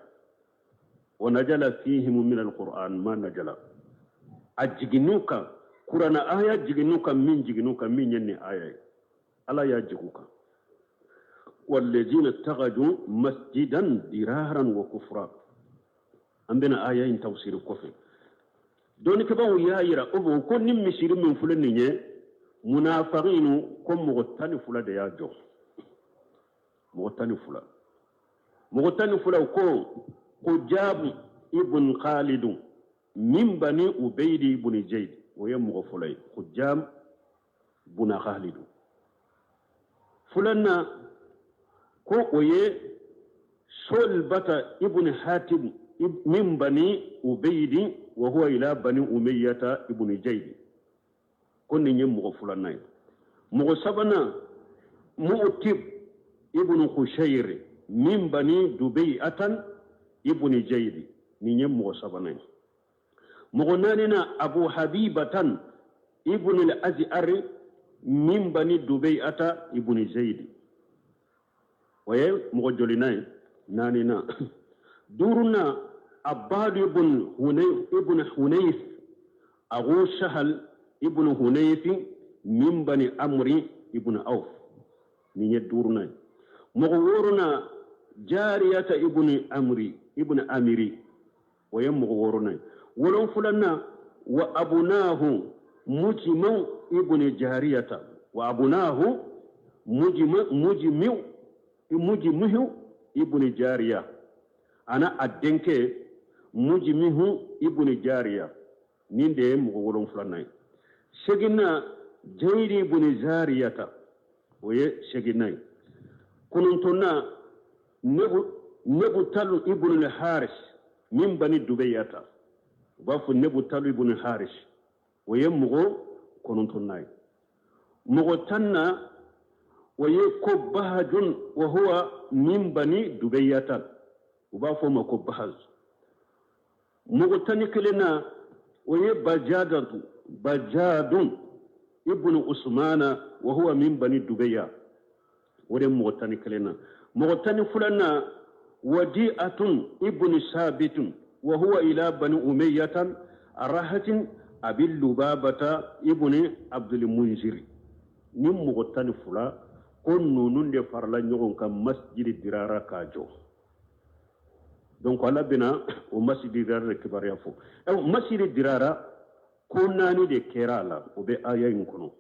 wa najala fihim min alquran ma najala a jiginn'u kan kurana aya jiginn'u kan min jiginn'u kan min ye nin aya ye ala y'a jigin u kan wallazina ittakhadhu masjidan diraran wa kufra an bɛna aya in tafsiri kɔfɛ dɔnnikɛbaaw y'a yira o fɔ ko ni misiri min filɛ nin ye munafaginu ko mɔgɔ 12 de y'a jɔ mɔgɔ 12 mɔgɔ 12 ko ko jabu ibn khalidu min bani ubeyidi ibn jayd o ye mɔgɔ fɔlɔ ye ko jam buna khalidu filanan ko o ye solbata ibn hatim min bani ubeyidi wa huwa ila bani umayyata ibn jayd ko nin ye mɔgɔ filanan ye mɔgɔ sabanan mu'tib ibn khushayr min bani dubeyatan ibn jayd nin ye mɔgɔ sabanan ye mɔgɔ naaninan abu habibatan ibn al-az'ar min bani dubeyata ibn zayd o ye mɔgɔ jolinan ye naaninan duurunan abadu ibn hunayf abu sahal ibn hunayf min bani amri ibn auf nin ye duurunan ye mɔgɔ wɔɔrɔnan jariyata ibn amri ibn amiri o ye mɔgɔ wɔɔrɔnan ye wolonfulanan wa abunahu Mujmiu ibn Jariyata wa abunahu Mujmihu ibn Jariya, ana a denkɛ Mujmihu ibn Jariya. Nin de ye mɔgɔ wolonfilanan ye. Seginna, Jayidi ibn Zariyata, o ye seginna ye. Kɔnɔntɔnna, Nebutalu ibn Haris min bani Dubeyata, u b'a fɔ Nebutalu ibn Haris, o ye mɔgɔ kɔnɔntɔnna ye. Mɔgɔ tanna, o ye ko Bahajun wa huwa min bani Dubeyata, u b'a fɔ o ma ko Bahaj. Mɔgɔ 11nan, o ye Bajadatu Bajadun ibn Usmana wa huwa min bani Dubeya, o de ye mɔgɔ 11nan. Mɔgɔ 12nan, Wadi'atun ibn Sabitun wa huwa ila bani Umayyatan rahatin Abi Lubabata ibn Abdul Munzir. Ni mɔgɔ 12 ko ninnu de farala ɲɔgɔn kan masjidi dirara k'a jɔ. Donc Ala bɛna o masjidi dirara de kibaruya fɔ. Masjidi dirara ko naani de kɛra a la, o bɛ aya in kɔnɔ.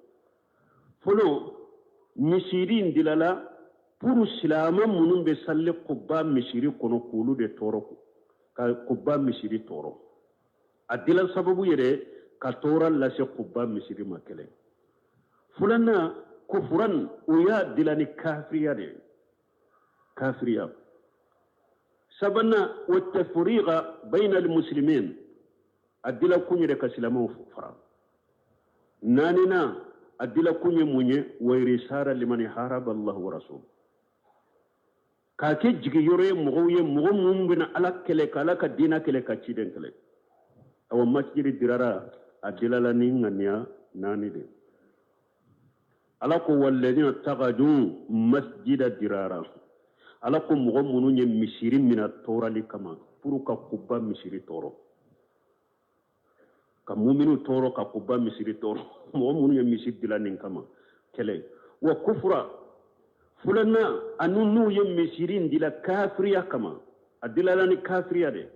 Fɔlɔ, misiri in dilala pour silamɛ minnu bɛ sali Kuba misiri kɔnɔ k'olu de tɔɔrɔ, ka Kuba misiri tɔɔrɔ. A dilan sababu yɛrɛ ka tɔɔrɔ lase Kuba misiri ma kɛlɛ. Filanan, kufuran, o y'a dilan ni kafiriya de ye, kafiriya. Sabanan, wa tafriqa bayna almuslimin, a dila kun yɛrɛ ka silamɛw fara. Naaninan, a dila kun ye mun ye? Wa irsara liman haraba Allah wa rasul, k'a kɛ jigiyɔrɔ ye mɔgɔw ye, mɔgɔ minnu bɛna Ala kɛlɛ, ka Ala ka diinɛ kɛlɛ, ka ciden kɛlɛ. Awa, masjidi dirara, a dilala ni ŋaniya naani de. Ala ko walladina tagadu masjida dirara, Ala ko mɔgɔ minnu ye misiri mina tɔɔrɔli kama pour ka Kuba misiri tɔɔrɔ, ka muminu tɔɔrɔ, ka Kuba misiri tɔɔrɔ, mɔgɔ minnu ye misiri dilan nin kama kɛlɛ. Wa kufura, filanan, ani n'u ye misiri in dila kafiriya kama, a dilala ni kafiriya de.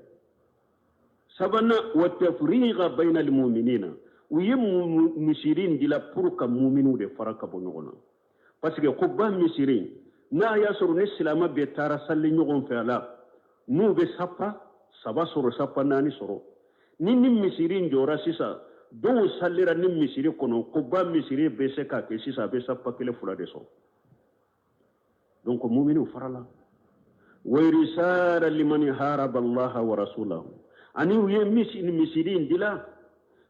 Sabanan, wa tafriqa bayna almu'minina, u ye misiri in dila pour ka muminu de fara ka bɔ ɲɔgɔn na, parce que Kuba misiri, n'a y'a sɔrɔ ni silamɛ bɛɛ taara sali ɲɔgɔn fɛ a la, n'u bɛ sapa saba sɔrɔ, sapa naani sɔrɔ, ni misiri in jɔra sisan, dɔw salira ni misiri kɔnɔ, Kuba misiri bɛ se k'a kɛ sisan a bɛ sapa kelen fila de sɔrɔ. Donc muminu farala. Wa irsara liman haraba Allah wa rasulahu, ani u ye misiri in dila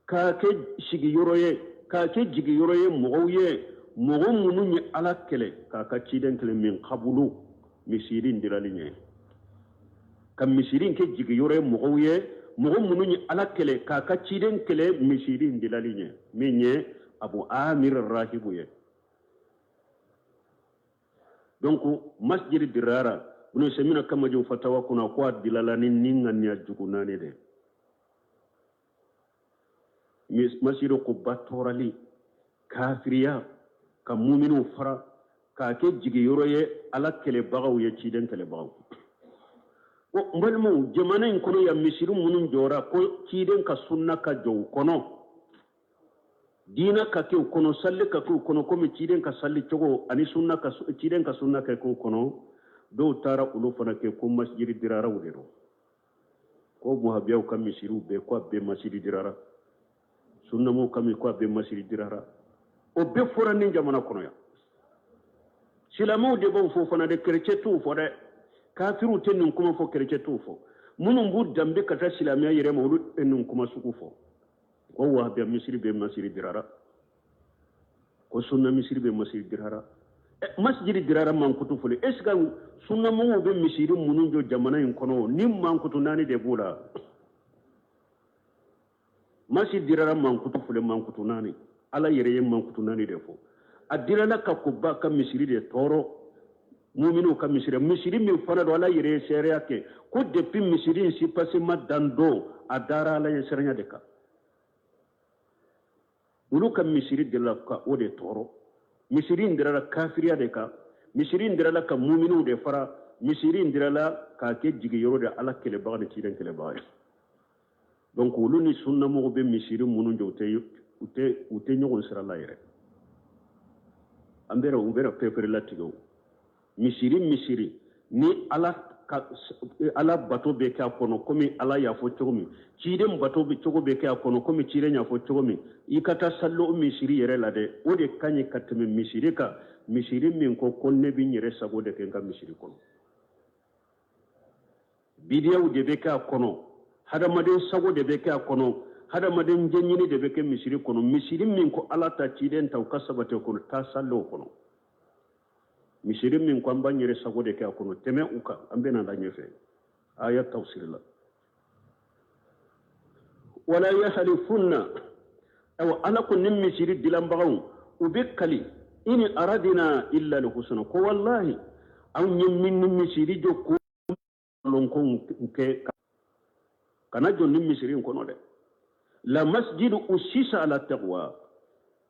k'a kɛ sigiyɔrɔ ye, k'a kɛ jigiyɔrɔ ye mɔgɔw ye, mɔgɔ minnu ye Ala kɛlɛ k'a ka ciden kɛlɛ min kabulu misiri in dilali ɲɛ, ka misiri in kɛ jigiyɔrɔ ye mɔgɔw ye, mɔgɔ minnu ye Ala kɛlɛ k'a ka ciden kɛlɛ misiri in dilali ɲɛ, min ye Abu Amir Rahibu ye. Donc masjid dirara, Ibn Usaymin ka Majmu Fatawa kɔnɔ, ko a dilala ni ŋaniya jugu naani de. Masjid Kuba tɔɔrɔli, kafiriya, ka muminiw fara, k'a kɛ jigiyɔrɔ ye Ala kɛlɛbagaw ye, ciden kɛlɛbagaw. N balimaw, jamana in kɔnɔ yan, misiri minnu jɔra ko ciden ka sunna ka jɔ u kɔnɔ, diinɛ ka kɛ u kɔnɔ, sali ka kɛ u kɔnɔ komi ciden ka sali cogo ani sunna ka ciden ka sunna ka kɛ u kɔnɔ, dɔw taara olu fana kɛ ko masjidi diraraw de don, ko muhabiyaw ka misiriw bɛɛ ko a bɛɛ masjidi dirara, sunnamaw ka ko a bɛɛ masjidi dirara. O bɛɛ fɔra nin jamana kɔnɔ yan. Silamɛw de b'o fɔ fana dɛ, kerecɛ t'o fɔ dɛ, kafiriw tɛ nin kuma fɔ, kerecɛ t'o fɔ. Minnu b'u danbe ka taa silamɛya yɛrɛ ma, olu tɛ nin kuma sugu fɔ, ko wahabiya misiri bɛ masiri dirara, ko sunna misiri bɛ masiri dirara. Masjidi dirara mankutu fɔlɔ. Est ce que sunnamɔgɔw bɛ misiri minnu jɔ jamana in kɔnɔ, ni mankutu naani de b'o la? Masjidi dirara mankutu fɔlɔ, mankutu naani. Ala yɛrɛ ye mankutu naani de fɔ. A dirala ka Kuba ka misiri de tɔɔrɔ, muminiw ka misiri, misiri min fana don, Ala yɛrɛ ye seereya kɛ ko depuis misiri in sipasema dan don, a dara Ala ye siranya de kan. Olu ka misiri dirala ka o de tɔɔrɔ. Misiri in dirala kafiriya de kan, misiri in dirala ka muminiw de fara, misiri in dirala k'a kɛ jigiyɔrɔ de Ala kɛlɛbaga ni ciden kɛlɛbaga ye. Donc olu ni sunnamɔgɔw bɛ misiri minnu jɔ, u U tɛ ɲɔgɔn sira la yɛrɛ. An bɛ u bɛna pereperelatigɛ o misiri misiri ni Ala ka Ala bato bɛ kɛ a kɔnɔ komi Ala y'a fɔ cogo min, ciden bato bɛ cogo bɛ kɛ a kɔnɔ komi ciden y'a fɔ cogo min. I ka taa sali o misiri yɛrɛ la dɛ, o de ka ɲi ka tɛmɛ misiri kan, misiri min ko ko ne bɛ n yɛrɛ sago de kɛ n ka misiri kɔnɔ. Bidiyaw de bɛ kɛ a kɔnɔ, hadamaden sago de bɛ kɛ a kɔnɔ, hadamaden jɛɲini de bɛ kɛ misiri kɔnɔ. Misiri min ko Ala ta, ciden ta, u ka sabati o kɔnɔ, taa sali o kɔnɔ. Misiri min ko an b'an yɛrɛ sago de kɛ a kɔnɔ, tɛmɛ u kan. An bɛna la ɲɛfɛ aya tafsiri la. Wala yahlifunna, ayiwa, Ala ko ni misiri dilanbagaw u bɛ kali, in aradina illa alhusna, ko wallahi anw ye min ni misiri jɔ ko lɔn ko kɛ kana jɔ ni misiri in kɔnɔ dɛ. La masjidu usisa ala taqwa,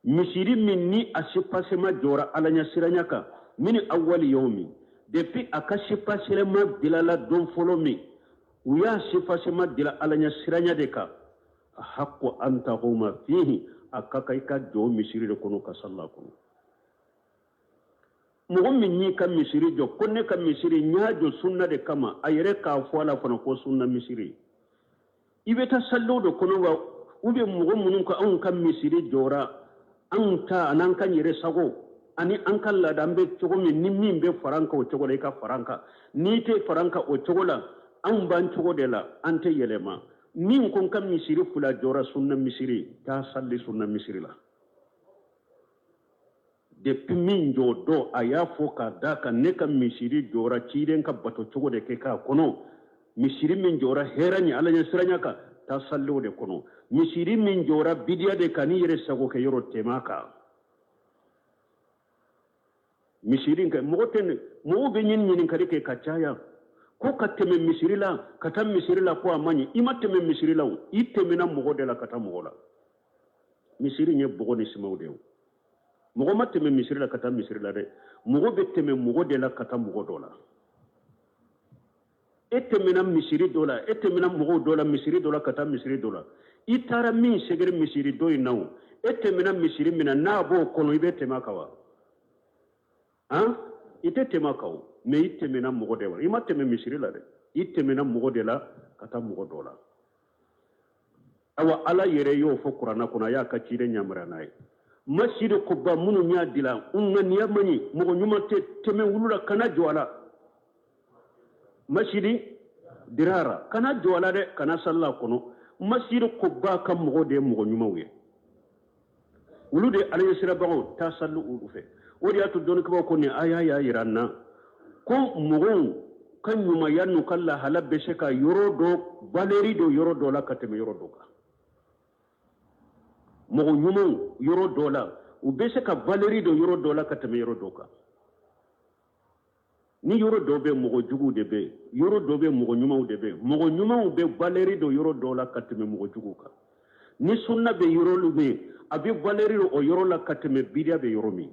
misiri min ni a sipasema jɔra Ala ɲɛsiranya kan, min awwali yawmi, depuis a ka sipasema dilala don fɔlɔ min, u y'a sipasema dila Ala ɲɛsiranya de kan, haqqu an taquma fihi, a ka kan i ka jɔ misiri de kɔnɔ ka salla kɔnɔ. Mɔgɔ min y'i ka misiri jɔ ko ne ka misiri n y'a jɔ sunna de kama, a yɛrɛ k'a fɔ a la fana ko sunna misiri, i bɛ taa saliw de kɔnɔ wa? U bɛ mɔgɔ minnu ka anw ka misiri jɔra anw ta an'an ka yɛrɛ sago ani an ka laada, an bɛ cogo min, ni min bɛ fara an kan o cogo la, i ka fara an kan. N'i tɛ fara an kan o cogo la, anw b'an cogo de la, an tɛ yɛlɛma. Min ko n ka misiri fila jɔra sunna misiri, taa sali sunna misiri la. Depuis min jɔ dɔ a y'a fɔ k'a da kan ne ka misiri jɔra ciden ka bato cogo de kɛ k'a kɔnɔ, misiri min jɔra hɛrɛ ni Ala ɲɛsiranya kan, taa saliw de kɔnɔ. Misiri min jɔra bidiya de kan ni yɛrɛ sago kɛ yɔrɔ, tɛmɛ kan misiri kɛ. Mɔgɔ tɛ mɔgɔw bɛ ɲini ɲininkali kɛ ka caya ko ka tɛmɛ misiri la ka taa misiri la, ko a man ɲi. I ma tɛmɛ misiri la o, i tɛmɛna mɔgɔ de la ka taa mɔgɔ la. Misiri ye bɔgɔ ni simaw de ye. Mɔgɔ ma tɛmɛ misiri la ka taa misiri la dɛ, mɔgɔ bɛ tɛmɛ mɔgɔ de la ka taa mɔgɔ dɔ la. E tɛmɛna misiri dɔ la, e tɛmɛna mɔgɔw dɔ la misiri dɔ la ka taa misiri dɔ la. I taara min sɛgɛrɛ misiri dɔ in na o, e tɛmɛna misiri min na, n'a b'o kɔnɔ, i bɛ tɛmɛ a kan wa? Han, i tɛ tɛmɛ a kan o. Mais i tɛmɛna mɔgɔ de la, i ma tɛmɛ misiri la dɛ, i tɛmɛna mɔgɔ de la ka taa mɔgɔ dɔ la. Awa, Ala yɛrɛ y'o fɔ Kuranna kɔnɔ, a y'a ka ciden yamaruya n'a ye. Masjid Kuba minnu y'a dilan, u ŋaniya man ɲi, mɔgɔ ɲuman tɛ tɛmɛ wulu la, kana jɔ a la. Masjidi Dirara, kana jɔ a la dɛ, kana salila a kɔnɔ. Masjidi Kuba ka mɔgɔw de ye mɔgɔ ɲumanw ye, olu de ye Ala ɲɛsirabagaw, taa sali olu fɛ. O de y'a to dɔnnikɛbaaw ko nin aya y'a yira an na ko mɔgɔw ka ɲumanya n'u ka lahala bɛ se ka yɔrɔ dɔ valeur don yɔrɔ dɔ la ka tɛmɛ yɔrɔ dɔ kan. Mɔgɔ ɲumanw yɔrɔ dɔ la, u bɛ se ka valeur don yɔrɔ dɔ la ka tɛmɛ yɔrɔ dɔ kan. Ni yɔrɔ dɔ bɛ mɔgɔ juguw de bɛ yen, yɔrɔ dɔ bɛ mɔgɔ ɲumanw de bɛ yen, mɔgɔ ɲumanw bɛ valeur don yɔrɔ dɔ la ka tɛmɛ mɔgɔ juguw kan. Ni sunna bɛ yɔrɔ min, a bɛ valeur don o yɔrɔ la ka tɛmɛ bidiya bɛ yɔrɔ min.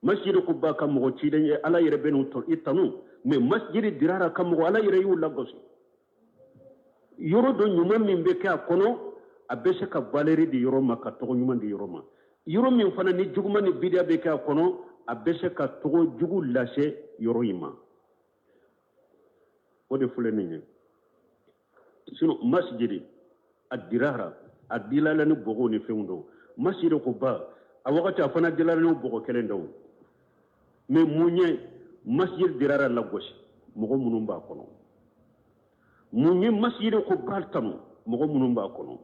Masjidi Kuba ka mɔgɔ ciden ye, Ala yɛrɛ bɛ n'u i tanu, mais Masjidi Dirara ka mɔgɔ, Ala yɛrɛ y'u lagosi. Yɔrɔ dɔ ɲuman min bɛ kɛ a kɔnɔ, a bɛ se ka valeur di yɔrɔ ma, ka tɔgɔ ɲuman di yɔrɔ ma. Yɔrɔ min fana ni juguman ni bidiya bɛ kɛ a kɔnɔ, a bɛ se ka tɔgɔ jugu lase yɔrɔ in ma. O de filɛ nin ye. Sinon masjidi a Dirara, a dilala ni bɔgɔw ni fɛnw dɔw. Masjidi Kuba a wagati, a fana dilala ni bɔgɔ kelen dɔw. Mais mun ye Masjid Dirara lagosi? Mɔgɔ minnu b'a kɔnɔ. Mun ye Masjidi Kuba tanu? Mɔgɔ minnu b'a kɔnɔ.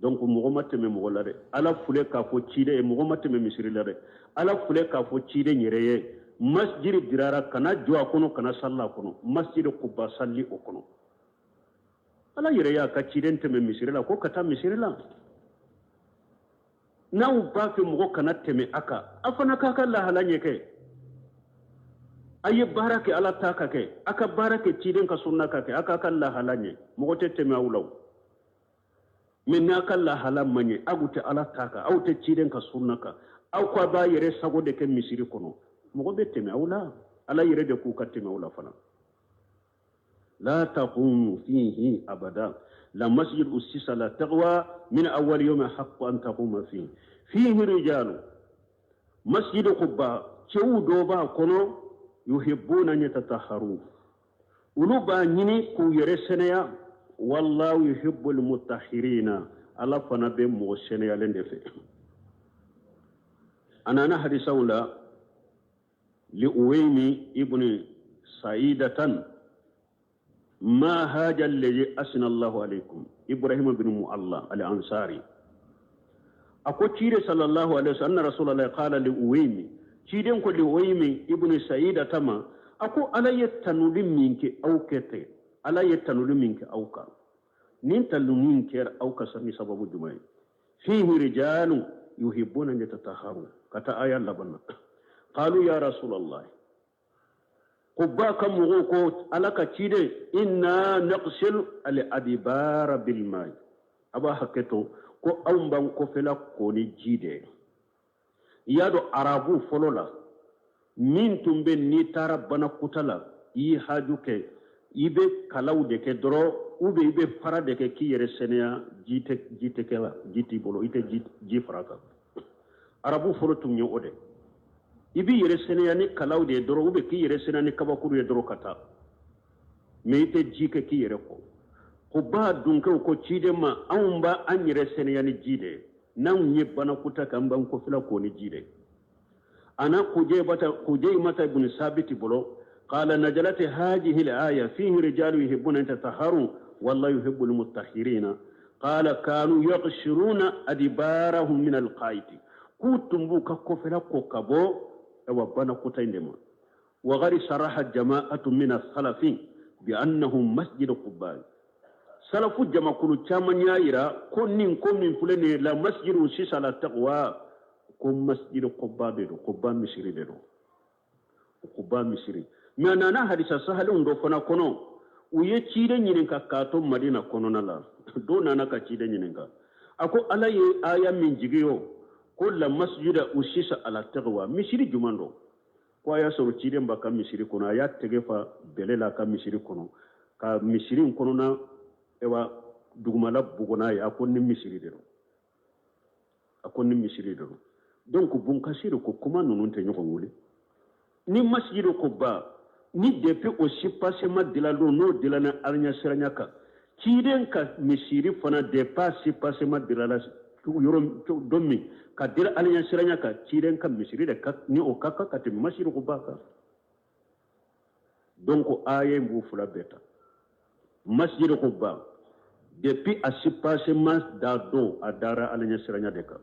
Donc mɔgɔ ma tɛmɛ mɔgɔ la dɛ. Ala filɛ k'a fɔ ciden ye, mɔgɔ ma tɛmɛ misiri la dɛ. Ala filɛ k'a fɔ ciden yɛrɛ ye, Masjidi Dirara, kana jɔ a kɔnɔ, kana sali a kɔnɔ. Masjidi Kuba, sali o kɔnɔ. Ala yɛrɛ y'a ka ciden tɛmɛ misiri la ko ka taa misiri la. N'aw b'a fɛ mɔgɔ kana tɛmɛ a kan, a fana k'a ka lahala ɲɛ kɛ. A ye baara kɛ Ala ta ka kɛ, a ka baara kɛ ciden ka sunna ka kɛ, a k'a ka lahala ɲɛ, mɔgɔ tɛ tɛmɛ aw la o. Mais n'a ka lahala man ɲɛ, aw tɛ Ala ta kan, aw tɛ ciden ka sunna kan, aw ko a b'a yɛrɛ sago de kɛ misiri kɔnɔ, mɔgɔ bɛ tɛmɛ aw la. Ala yɛrɛ de k'u ka tɛmɛ aw la fana. La taqumu fihi abada. La masjid ussisa ala taqwa min awwal yawmin ahaqqu an taquma fihi fihi rijalu. Masjid Quba, cɛw dɔ b'a kɔnɔ, yuhibbuna an yatatahharu, olu b'a ɲini k'u yɛrɛ sɛnɛya. Wallahu yuhibbul mutahhirina, Ala fana bɛ mɔgɔ sɛnɛyalen de fɛ. A nana hadisaw la li Uwaymi ibn Sa'idatan ma haja alladhi asna Allahu alaykum Ibrahim bin Mu'alla al-Ansari. A ko ciden sallallahu alaihi wasallam, anna Rasulullah qala li Uwaymi, ciden ko li Uwaymi ibn Sa'idata ma, a ko Ala ye tanuli min kɛ aw kɛ tɛ, Ala ye tanuli min kɛ aw kan, nin tanuli min kɛra aw kan ni sababu jumɛn ye? Fihi rijalu yuhibbuna an yatatahharu, ka taa aya laban na. Qalu ya Rasulallah, Quba ka mɔgɔw ko Ala ka ciden, inna naqsil al adibara bil mai, a b'a hakɛ to, ko anw b'an kɔfɛla ko ni ji de ye. I y'a dɔn arabu fɔlɔ la min tun bɛ, n'i taara banakuta la, i ye haju kɛ, i bɛ kalaw de kɛ dɔrɔn ou bien i bɛ fara de kɛ k'i yɛrɛ sɛnɛya. Ji tɛ, ji tɛ kɛ la, ji t'i bolo, i tɛ ji fara kan. Arabu fɔlɔ tun ye o de, i b'i yɛrɛ sɛnɛya ni kalaw de ye dɔrɔn ou bien k'i yɛrɛ sɛnɛya ni kabakuru ye dɔrɔn ka taa, mais i tɛ ji kɛ k'i yɛrɛ ko. Quba dunkew ko ciden ma, anw b'a an yɛrɛ sɛnɛya ni ji de ye, n'anw ye banakuta kɛ, an b'an kɔfɛla ko ni ji de ye. Ana Kujaymata ibn Sabiti bolo, qala najalat hadhihi al-aya fihi rijalu yuhibbuna an yatatahharu wallahu yuhibbu al-mutahhirina. Qala kanu yaghshiruna adbarahum min al-qaiti, k'u tun b'u ka kɔfɛla ko ka bɔ awa banakuta in de ma. Wa qad saraha jama'atu min as-salafi bi annahum masjid Quba. Salafu jamakulu caman y'a yira ko nin ko min filɛ nin ye, la masjid ussisa ala taqwa, ko masjid Quba de don, Quba misiri de don, Quba misiri. Mais a nana hadisa sahalenw dɔ fana kɔnɔ, u ye ciden ɲininka k'a to Madina kɔnɔna la. Dɔ nana ka ciden ɲininka, a ko Ala ye aya min jigi o ko la masjida ussisa ala taqwa, misiri jumɛn don? Ko a y'a sɔrɔ ciden b'a ka misiri kɔnɔ, a y'a tɛgɛ fa bɛlɛ la a ka misiri kɔnɔ, ka misiri in kɔnɔna ewa dugumala bugɔ n'a ye. A ko ni misiri de don, a ko ni misiri de don. Donc Bunkasiri ko kuma ninnu tɛ ɲɔgɔn wuli ni masjid Quba ni depuis o soubassement dila don, n'o dilana alaɲɛsiranya kan, ciden ka misiri fana depuis soubassement dilala yɔrɔ don min ka dila alaɲɛsiranya kan, ciden ka misiri de ka ni o ka kan ka tɛmɛ masjid Quba kan. Donc aya in b'u fila bɛɛ ta. Masjid Quba, depuis a soubassement da don, a dara alaɲɛsiranya de kan.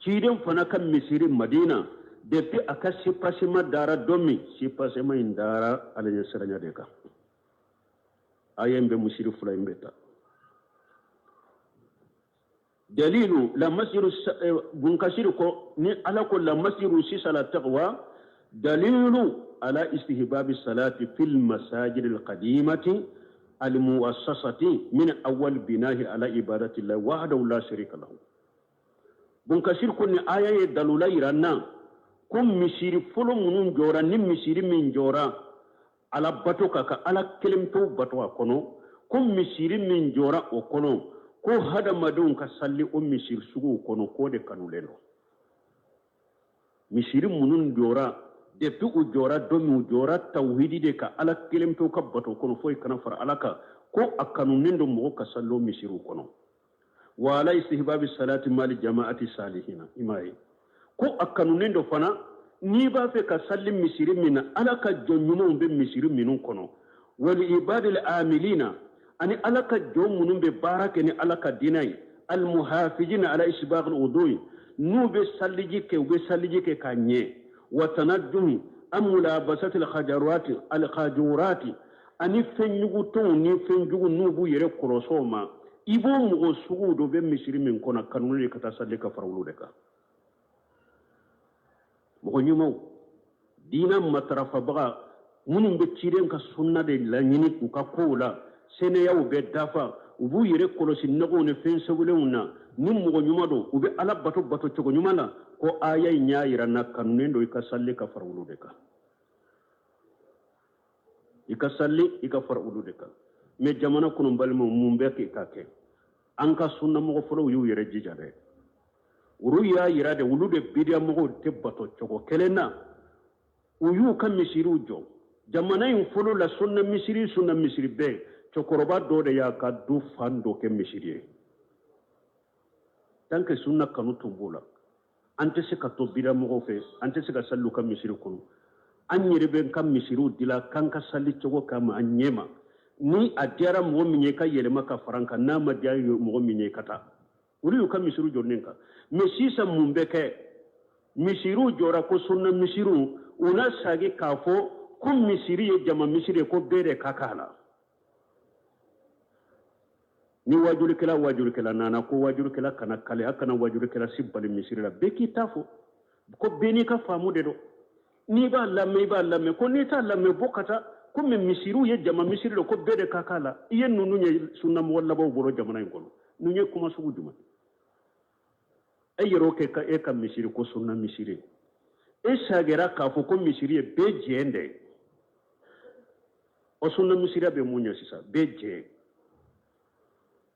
Ciden fana ka misiri Madina, depuis a ka soubassement dara don min, soubassement in dara alaɲɛsiranya de kan. Aya in bɛ misiri fila in bɛ ta. Dalilu la masjidu, Bunkasiri ko ni Ala ko la masjidu ussisa ala taqwa, dalilu ala istihbabi salati fil masajid alqadimati almuassasati min awwal binahi ala ibadati llahi wahdahu la sharika lahu. Bunkasiri ko ni aya ye dalula yira na ko misiri fɔlɔ minnu jɔra, ni misiri min jɔra Ala bato ka ka Ala kelen pewu bato a kɔnɔ, ko misiri min jɔra o kɔnɔ, ko hadamadenw ka sali o misiri suguw kɔnɔ, k'o de kanulen don. Misiri minnu jɔra, depuis u jɔra don min, u jɔra tawhidi de ka Ala kelen pewu ka bato kɔnɔ, foyi kana fara Ala kan, ko a kanunen don mɔgɔ ka sali o misiriw kɔnɔ. Wa ala istihbabi salati mali jama'ati salihina, i m'a ye ko a kanunen don fana n'i b'a fɛ ka sali misiri min na, Ala ka jɔn ɲumanw bɛ misiri minnu kɔnɔ, wali ibadil amilina, ani Ala ka jɔn minnu bɛ baara kɛ ni Ala ka diinɛ ye, almuhafizina ala isbaqil wudu'i, n'u bɛ saliji kɛ, u bɛ saliji kɛ k'a ɲɛ, wa tanadduhi an mulabasati alkhajarati alkhajurati, ani fɛn ɲugutɔnw ni fɛn jugu n'u b'u yɛrɛ kɔlɔsɔw ma, i b'o mɔgɔ suguw dɔ bɛ misiri min kɔnɔ, kanunen de ka taa sali ka fara olu de kan. Mɔgɔ ɲumanw, diinɛ matarafabaga minnu bɛ ciden ka sunna de laɲini u ka kow la, sɛnɛyaw bɛ dafa, u b'u yɛrɛ kɔlɔsi nɔgɔw ni fɛn sɛbɛnlenw na, ni mɔgɔ ɲuman don, u bɛ Ala bato bato cogo ɲuman na, ko aya in y'a yira na kanunen don i ka sali ka fara olu de kan, i ka sali i ka fara olu de kan. Mais jamana kɔnɔ, balimaw, mun bɛ kɛ ka kɛ? An ka sunnamɔgɔ fɔlɔw y'u yɛrɛ jija dɛ. Olu y'a yira de olu de bidiyamɔgɔw tɛ bato cogo kelen na. U y'u ka misiriw jɔ. Jamana in fɔlɔ la sunna misiri sunna misiri bɛɛ cɛkɔrɔba dɔ de y'a ka du fan dɔ kɛ misiri ye. Tant que sunna kanu tun b'u la, an tɛ se ka to bidiyamɔgɔw fɛ, an tɛ se ka sali u ka misiri kɔnɔ. An yɛrɛ bɛ ka misiriw dila k'an ka sali cogo kama an ɲɛ ma. Ni a diyara mɔgɔ min ye ka yɛlɛma ka fara an kan, n'a ma diya mɔgɔ min ye ka taa. Olu y'u ka misiriw jɔ nin kan. Mais sisan mun bɛ kɛ? Misiriw jɔra ko sunna misiriw, u na sagi k'a fɔ ko misiri ye jama misiri ye, ko bɛɛ de ka kan a la. Ni wajulikɛla wajulikɛla nana ko wajulikɛla kana kale, a kana wajulikɛla si bali misiri la, bɛɛ k'i ta fɔ, ko bɛɛ n'i ka faamu de don. N'i b'a lamɛn, i b'a lamɛn, ko n'i t'a lamɛn, bɔ ka taa. Komi misiriw ye jama misiri don, ko bɛɛ de ka kan la. I ye ninnu ye sunnamɔgɔ labanw bolo jamana in kɔnɔ. Ninnu ye kuma sugu jumɛn? E yɛrɛ kɛ ka e ka misiri ko sunna misiri, e sagera k'a fɔ ko misiri ye bɛɛ jɛn de ye. O sunna misiriya bɛ mun ɲɛ sisan? Bɛɛ jɛn.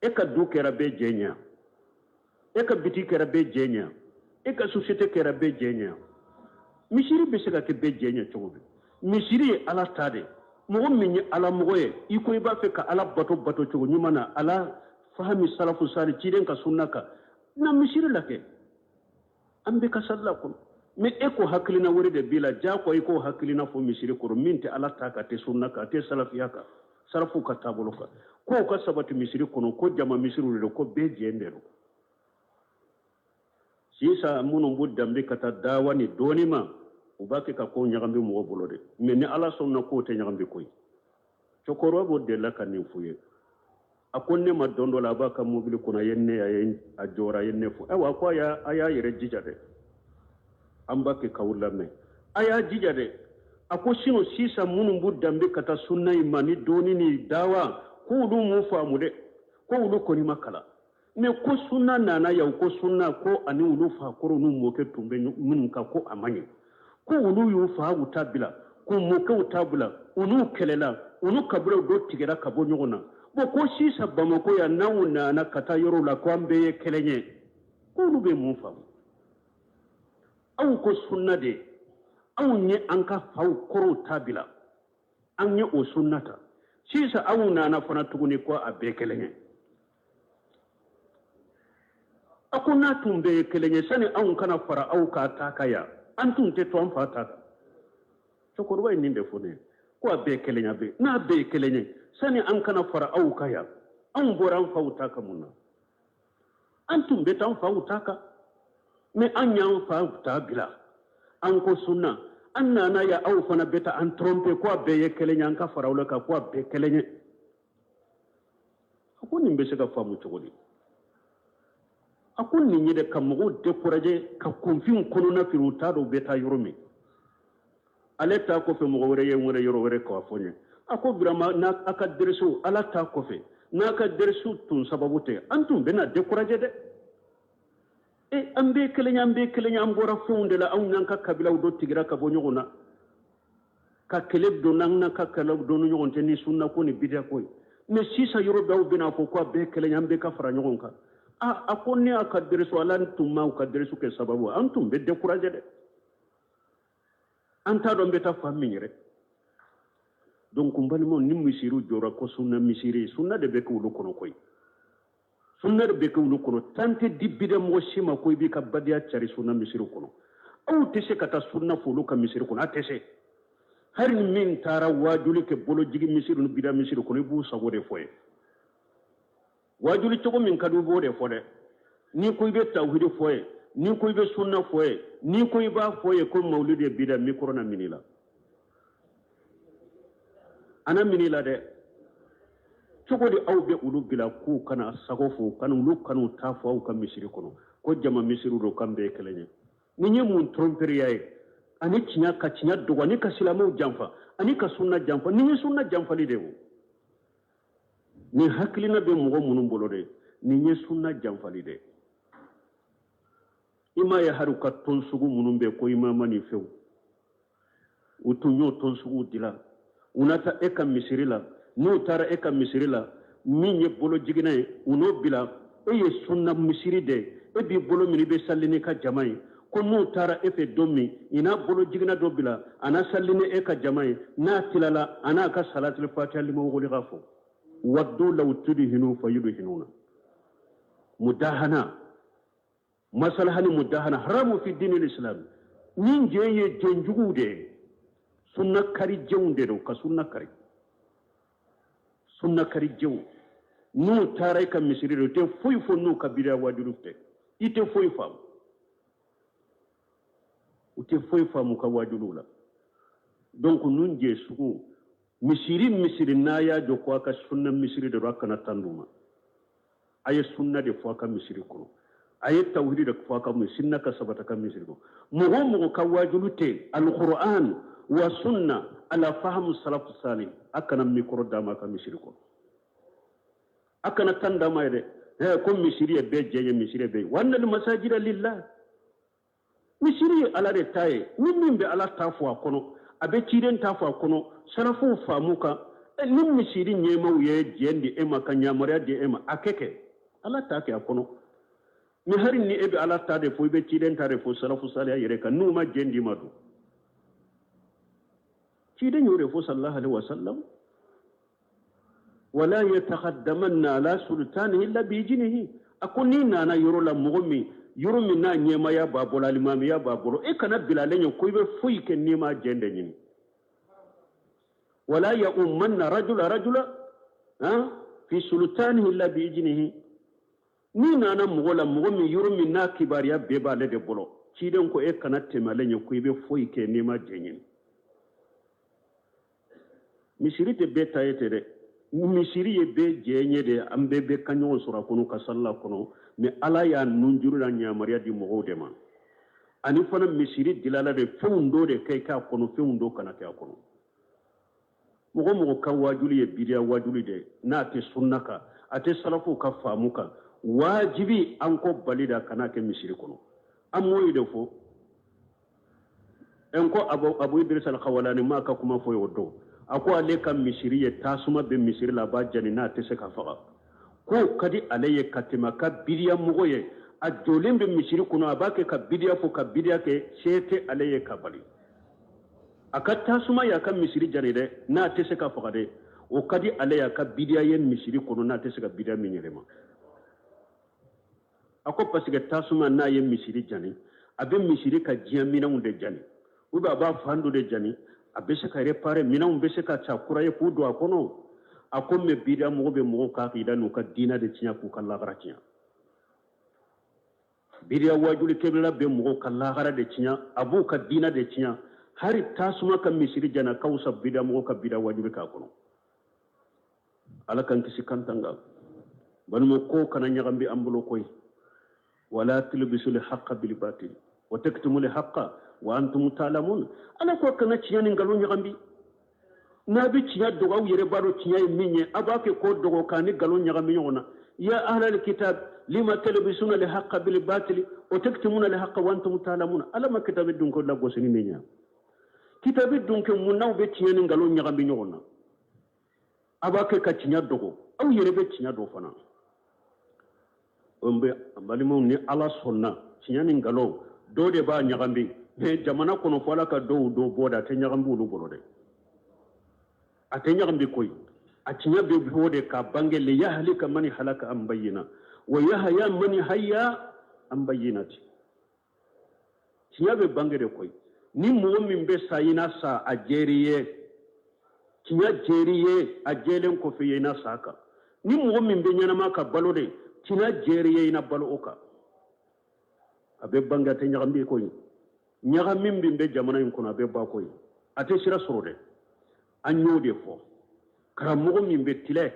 E ka du kɛra bɛɛ jɛn ɲɛ, e ka bitigi kɛra bɛɛ jɛn ɲɛ, e ka société kɛra bɛɛ jɛn ɲɛ. Misiri bɛ se ka kɛ bɛɛ jɛn ɲɛ cogo di? Misiri ye Ala ta de. Mɔgɔ min ye Ala mɔgɔ ye, i ko i b'a fɛ ka Ala bato bato cogo ɲuman na, Ala fahami salafu sali ciden ka sunna kan, na misiri la kɛ, an bɛ ka sali la kɔnɔ. Mais e ko hakilina wɛrɛ de b'i la, diyagoya i k'o hakilina fɔ misiri kɔrɔ min tɛ Ala ta kan, tɛ sunna kan, tɛ salafiya kan, salafuw ka taabolo kan, k'o ka sabati misiri kɔnɔ, ko jama misiriw de don, ko bɛɛ jɛn de don. Sisan minnu b'u danbe ka taa dawa ni dɔɔni ma, u b'a kɛ ka kow ɲagami mɔgɔ bolo de. Mais ni Ala sɔnna, k'o tɛ ɲagami koyi. Cɛkɔrɔba b'o delila ka nin f'u ye. A ko ne ma don dɔ la, a b'a ka mobili kɔnɔ, a ye ne, a ye a jɔra, a ye ne fo. Ayiwa, a ko a y'a yɛrɛ jija dɛ, an b'a kɛ k'aw lamɛn, a y'a jija dɛ. A ko sinon sisan minnu b'u danbe ka taa sunna in ma ni dɔɔni ni dawa, k'olu m'u faamu dɛ, ko olu kɔni ma kalan. Mais ko sunna nana yan, ko sunna ko ani olu fakɔrɔ n'u mɔkɛ tun bɛ minnu kan, ko a ma ɲɛ, ko olu y'u fa u ta bila, k'u mɔkɛw ta bila, u n'u kɛlɛla, u n'u kabilaw dɔ tigɛra ka bɔ ɲɔgɔn na. Bon, ko sisan Bamakɔ yan, n'anw nana ka taa yɔrɔw la, ko an bɛɛ ye kelen ye, k'olu bɛ mun faamu? Aw ko sunna de, anw ye an ka faw kɔrɔw ta bila, an ye o sunna ta. Sisan aw nana fana tuguni ko a bɛɛ kelen ye. A ko n'a tun bɛɛ ye kelen ye, sani anw kana fara aw ka ta kan yan, an tun tɛ to an fa ta kan. Cɛkɔrɔba ye nin de fɔ ne ye, ko a bɛɛ kelen ye, a bɛɛ n'a bɛɛ ye kelen ye, sani an kana fara aw kan yan, anw bɔra an faw ta kan mun na? An tun bɛ taa an faw ta kan, mais an y'an faw ta bila, an ko sunna. An nana yan, aw fana bɛ taa an tromper ko a bɛɛ ye kelen ye, an ka fara aw la kan ko a bɛɛ kelen ye. A ko nin bɛ se ka faamu cogo di? A ko nin ye de ka mɔgɔw décourager, ka kunfinw kɔnɔna fili, u t'a dɔn u bɛ taa yɔrɔ min. Ale ta kɔfɛ, mɔgɔ wɛrɛ ye n wele yɔrɔ wɛrɛ k'a fɔ n ye. A ko vraiment, n'a ka derisiw, Ala ta kɔfɛ, n'a ka derisiw tun sababu tɛ, an tun bɛna décourager dɛ. E, an bɛɛ kelen ye, an bɛɛ kelen ye, an bɔra fɛnw de la, anw n'an ka kabilaw dɔ tigɛra ka bɔ ɲɔgɔn na, ka kɛlɛ don an n'an ka kɛlɛw don ni ɲɔgɔn cɛ ni sunna ko ni bidiya ko ye. Mais sisan yɔrɔ dɔw bɛna fɔ ko a bɛɛ kelen ye, an bɛɛ ka fara ɲɔgɔn kan. A ko ne y'a ka derisu, Ala tun ma u ka derisu kɛ sababu, an tun bɛ décourager dɛ, an t'a dɔn bɛ taa fan min yɛrɛ. Donc n balimaw, ni misiriw jɔra ko sunna misiri, sunna de bɛ kɛ olu kɔnɔ koyi, sunna de bɛ kɛ olu kɔnɔ. Tan tɛ di bidɛ mɔgɔ si ma ko i b'i ka badiya cari sunna misiri kɔnɔ. Aw tɛ se ka taa sunna fɔ olu ka misiri kɔnɔ, a tɛ se. Hali ni min taara waajuli kɛ bolojigi misiri ni bida misiri kɔnɔ, i b'u sago de fɔ ye. Waajuli cogo min ka di, u b'o de fɔ dɛ. N'i ko i bɛ tawhidi fɔ ye, n'i ko i bɛ sunna fɔ ye, n'i ko i b'a fɔ ye ko mawulidi ye bida, micro na minɛ i la, a na minɛ i la dɛ. Cogo di aw bɛ olu bila k'u kana sago fɔ, kana olu kan'u ta fɔ aw ka misiri kɔnɔ, ko jama misiri don, k'an bɛɛ ye kelen ye? Nin ye mun tromperie ye? Ani tiɲɛ ka tiɲɛ dogo, ani ka silamɛw janfa, ani ka sunna janfa. Nin ye sunna janfali de ye o. Nin hakilina bɛ mɔgɔ minnu bolo dɛ, nin ye sunna janfali de ye. I m'a ye hali u ka tɔn sugu minnu bɛ ko imama ni fɛnw, u tun y'o tɔn suguw dila, u na taa e ka misiri la. N'u taara e ka misiri la, min ye bolo jiginɛ ye, u n'o bila. E ye sunna misiri de ye, e b'i bolo minɛ, i bɛ sali n'i ka jama ye, ko n'u taara e fɛ don min, i n'a bolo jiginna dɔ bila, a na sali ni e ka jama ye, n'a tilala, a n'a ka salatul fatiha lima ugulika fɔ. Waddu law tudhinu fayudhinuna. Mudahana, masalaha ni mudahana haramu fi dini l'islam. Nin jɛn ye jɛnjuguw de ye, sunna kari jɛnw de don, ka sunna kari, sunna kari jɛnw. N'u taara i ka misiri de, u tɛ foyi fɔ n'u ka bidiya waajulu tɛ, i tɛ foyi faamu, u tɛ foyi faamu ka waajuluw la. Donc nun jɛ sugu misiri misiri n'a y'a jɔ ko a ka sunna misiri de don, a kana tan d'u ma. A ye sunna de fɔ a ka misiri kɔnɔ, a ye tawhidi de fɔ a ka misiri, sunna ka sabata ka misiri kɔnɔ. Mɔgɔ o mɔgɔ ka waajulu tɛ alquran wa sunna ala fahamu salafu salih, a kana mikɔrɔ d'a ma a ka misiri kɔnɔ, a kana tan d'a ma yɛrɛ. Ko misiri ye bɛɛ jɛ ye, misiri ye bɛɛ ye. Wa annal masajida lillah, misiri ye ala de ta ye. Ni min bɛ ala ta fɔ a kɔnɔ, a bɛ ciden ta fɔ a kɔnɔ, salafuw faamu kan. Ni misiri ɲɛmaw ye jɛn di e ma, ka yamaruya di e ma, a kɛ kɛ ala ta kɛ a kɔnɔ. Ni hari ni e bɛ ala ta de fɔ, i bɛ ciden ta de fɔ salafu saliya yɛrɛ kan, n'u ma jɛn d'i ma dun? Ciden y'o de fɔ sallallahu alaihi wasallam, wala yataqaddamanna ala sultanihi illa biiznihi. A ko n'i nana yɔrɔ la, mɔgɔ min, yɔrɔ min n'a ɲɛmaya b'a bolo, alimamiya b'a bolo, e kana bila ale ɲɛ ko i bɛ foyi kɛ n'i ma jɛn de ɲini. Wala ya'ummanna rajula rajula fi sultanihi illa biiznihi. N'i nana mɔgɔ la, mɔgɔ min, yɔrɔ min n'a kibaruya bɛɛ b'ale de bolo, ciden ko e kana tɛmɛ ale ɲɛ ko i bɛ foyi kɛ n'i ma jɛn ɲini. Misiri tɛ bɛɛ ta ye tɛ dɛ, misiri ye bɛɛ jɛ ye de, an bɛɛ bɛ ka ɲɔgɔn sɔrɔ a kɔnɔ ka salila kɔnɔ. Mais ala y'a nunjuru la yamaruya di mɔgɔw de ma. Ani fana misiri dilala de, fɛnw dɔ de kɛ k'a kɔnɔ, fɛnw dɔ kana kɛ a kɔnɔ. Mɔgɔ mɔgɔ ka waajuli ye bidiya waajuli de, n'a tɛ sunna kan, a tɛ salafuw ka faamu kan, wajibi an ko bali da kana kɛ misiri kɔnɔ. An m'o ye de fɔ n ko Abu Idris al-Khawalani m'a ka kuma fɔ o don. A ko ale ka misiri ye tasuma bɛ misiri la, a b'a jani n'a tɛ se ka faga, k'o ka di ale ye ka tɛmɛ a ka bidiya mɔgɔ ye. A jɔlen bɛ misiri kɔnɔ, a b'a kɛ ka bidiya fɔ, ka bidiya kɛ, se tɛ ale ye ka bali. A ka tasuma y'a ka misiri jani dɛ, n'a tɛ se ka faga dɛ, o ka di ale ye a ka bidiya ye misiri kɔnɔ, n'a tɛ se ka bidiya min yɛrɛ ma. A ko parce que tasuma n'a ye misiri jani, a bɛ misiri ka diɲɛ minɛnw de jani, ou bien a b'a fan dɔ de jani, a bɛ se ka réparer, minɛnw bɛ se ka ca kura ye k'u don a kɔnɔ. A ko mais bidiya mɔgɔ bɛ mɔgɔw ka akida n'u ka diinɛ de tiɲɛ, k'u ka lahara tiɲɛ. Bidiya wajulikɛla bɛ mɔgɔw ka lahara de tiɲɛ, a b'u ka diinɛ de tiɲɛ. Hari tasuma ka misiri jani ka fisa bidiya mɔgɔw ka bidiya wajuli k'a kɔnɔ. Ala k'an kisi kan tanga. Balima, ko kana ɲagami an bolo koyi. Wala tulbisul haqqa bil batil wa taktumul haqqa wa antum ta'lamun. Ala ko kana tiɲɛ ni nkalon ɲagami. N'a bɛ tiɲɛ dogo, aw yɛrɛ b'a dɔn tiɲɛ ye min ye, a b'a kɛ k'o dogo k'a ni nkalon ɲagami ɲɔgɔn na. Ya ahlal kitab lima talbisuna al haqqa bil batil wa taktumuna al haqqa wa antum ta'lamun. Ala ma kitabi dun ko lagosi ni min ye, kitabi dun kɛ mun n'aw bɛ tiɲɛ ni nkalon ɲagami ɲɔgɔn na, a b'a kɛ ka tiɲɛ dogo, aw yɛrɛ bɛ tiɲɛ dɔn fana. N bɛ balimaw, ni ala sɔnna, tiɲɛ ni nkalon dɔw de b'a ɲagami, mais jamana kɔnɔ fo ala ka dɔw dɔ bɔ de, a tɛ ɲagami olu bolo dɛ, a tɛ ɲagami koyi. A tiɲɛ bɛ fɔ de ka bange, li yahlika mani halaka an bayyina wa yahya mani hayya an bayyinati. Tiɲɛ bɛ bange de koyi. Ni mɔgɔ min bɛ sa, i na sa a jɛri ye, tiɲɛ jɛri ye, a jɛlen kɔfɛ i na sa kan. Ni mɔgɔ min bɛ ɲɛnama ka balo de, tiɲɛ jɛri ye, i na balo o kan. A bɛ bange, a tɛ ɲagami koyi. Ɲagami min bɛ jamana in kɔnɔ, a bɛ ba koyi, a tɛ sira sɔrɔ dɛ. An y'o de fɔ, karamɔgɔ min bɛ tilɛ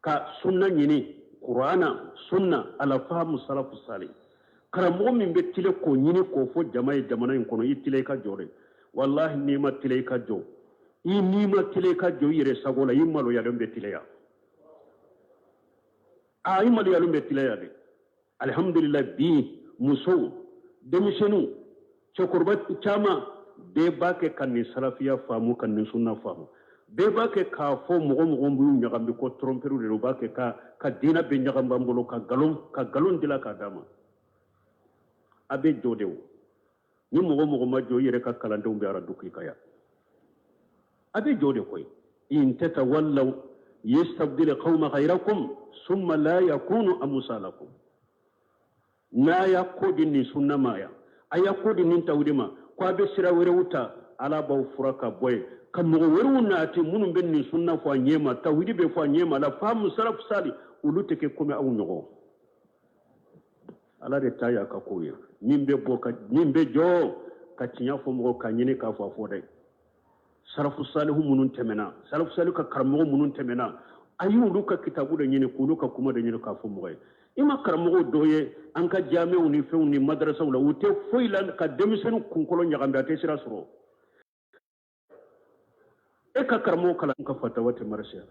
ka sunna ɲini, kurana sunna ala fahamu salafu sali, karamɔgɔ min bɛ tile k'o ɲini k'o fɔ jama ye jamana in kɔnɔ, i tile i ka jɔ dɛ. Walahi, n'i ma tile i ka jɔ, i n'i ma tile i ka jɔ i yɛrɛ sago la, i maloyalen bɛ tileya. A i maloyalen bɛ tileya dɛ. Alihamudulila, bi musow, denmisɛnninw, cɛkɔrɔba caman bɛɛ b'a kɛ ka nin salafiya faamu, ka nin sunna faamu. Bɛɛ b'a kɛ k'a fɔ mɔgɔ mɔgɔ b'u ɲagami ko trompeurw de u b'a kɛ ka diinɛ bɛɛ ɲagami an bolo, ka nkalon dila k'a d'a ma. A bɛ jɔ de o. Ni mɔgɔ mɔgɔ ma jɔ, i yɛrɛ ka kalandenw bɛ aradu k'i ka yan. A bɛ jɔ de koyi. In tatawallaw yastabdil qawma ghayrakum summa la yakunu amsalakum. N'a y'a ko di nin sunna ma yan, a y'a ko di nin tawhidi ma, ko a bɛ sira wɛrɛw ta, Ala b'aw fura ka bɔ yen ka mɔgɔ wɛrɛw nati minnu bɛ nin sunna fɔ a ɲɛ ma, tawhidi bɛ fɔ a ɲɛ ma, la faamu salafu sali, olu tɛ kɛ komi aw ɲɔgɔn. Ala de ta y'a ka kow ye. Min bɛ bɔ ka min bɛ jɔ ka tiɲɛ fɔ mɔgɔw ka ɲini k'a fɔ a fɔ dɛ. Salafu salihu minnu tɛmɛna, salafu salihu ka karamɔgɔ minnu tɛmɛna, a y'olu ka kitabu de ɲini k'olu ka kuma de ɲini k'a fɔ mɔgɔ ye. I ma karamɔgɔw dɔ ye an ka jamiw ni fɛnw ni madarasaw la, u tɛ foyi la ka denmisɛnnin kunkolo ɲagami, a tɛ sira sɔrɔ. E ka karamɔgɔ kalan ka fatawa tɛ marisiya.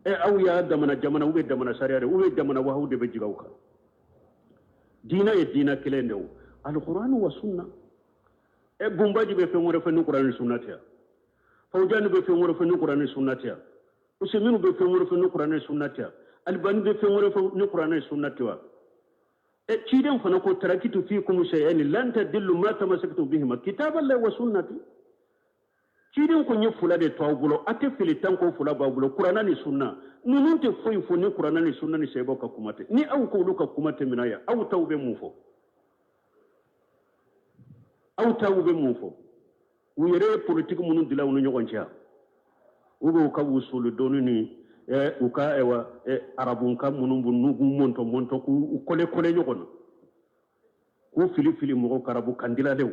E aw y'a damana jamana u bɛ jamana sariya de, u bɛ jamana wahaw de bɛ jigin aw kan. Diinɛ ye diinɛ kelen de o, alikuran wa sunna. E bunbaji bɛ fɛn wɛrɛ fɛ ni kuran ni sunna tɛ? Fawjani bɛ fɛn wɛrɛ fɛ ni kuran ni sunna tɛ? Useminu bɛ fɛn wɛrɛ fɛ ni kuran ni sunna tɛ? Alibani bɛ fɛn wɛrɛ fɛ ni kuran ni sunna tɛ wa? E ciden fana ko tarakitu fikum shay'aini lan tadillu ma tamassaktum bihima kitaballahi wa sunnati. Ciden ko n ye fila de to aw bolo, a tɛ fili tan ko fila b'aw bolo, kuranna ni sunna. Ninnu tɛ foyi fɔ ni kuranna ni sunna ni sahabaw ka kuma tɛ. Ni aw ko olu ka kuma tɛ minɛ yan, aw taw bɛ mun fɔ? Aw taw bɛ mun fɔ? U yɛrɛ ye politiki minnu dilan u ni ɲɔgɔn cɛ, u bɛ u ka wusulu dɔɔni ni u ka ayiwa arabunkan minnu b'u n'u b'u mɔntɔ mɔntɔ k'u kɔlɛ kɔlɛ ɲɔgɔn na, k'u fili fili mɔgɔw ka arabu kan dilanlenw.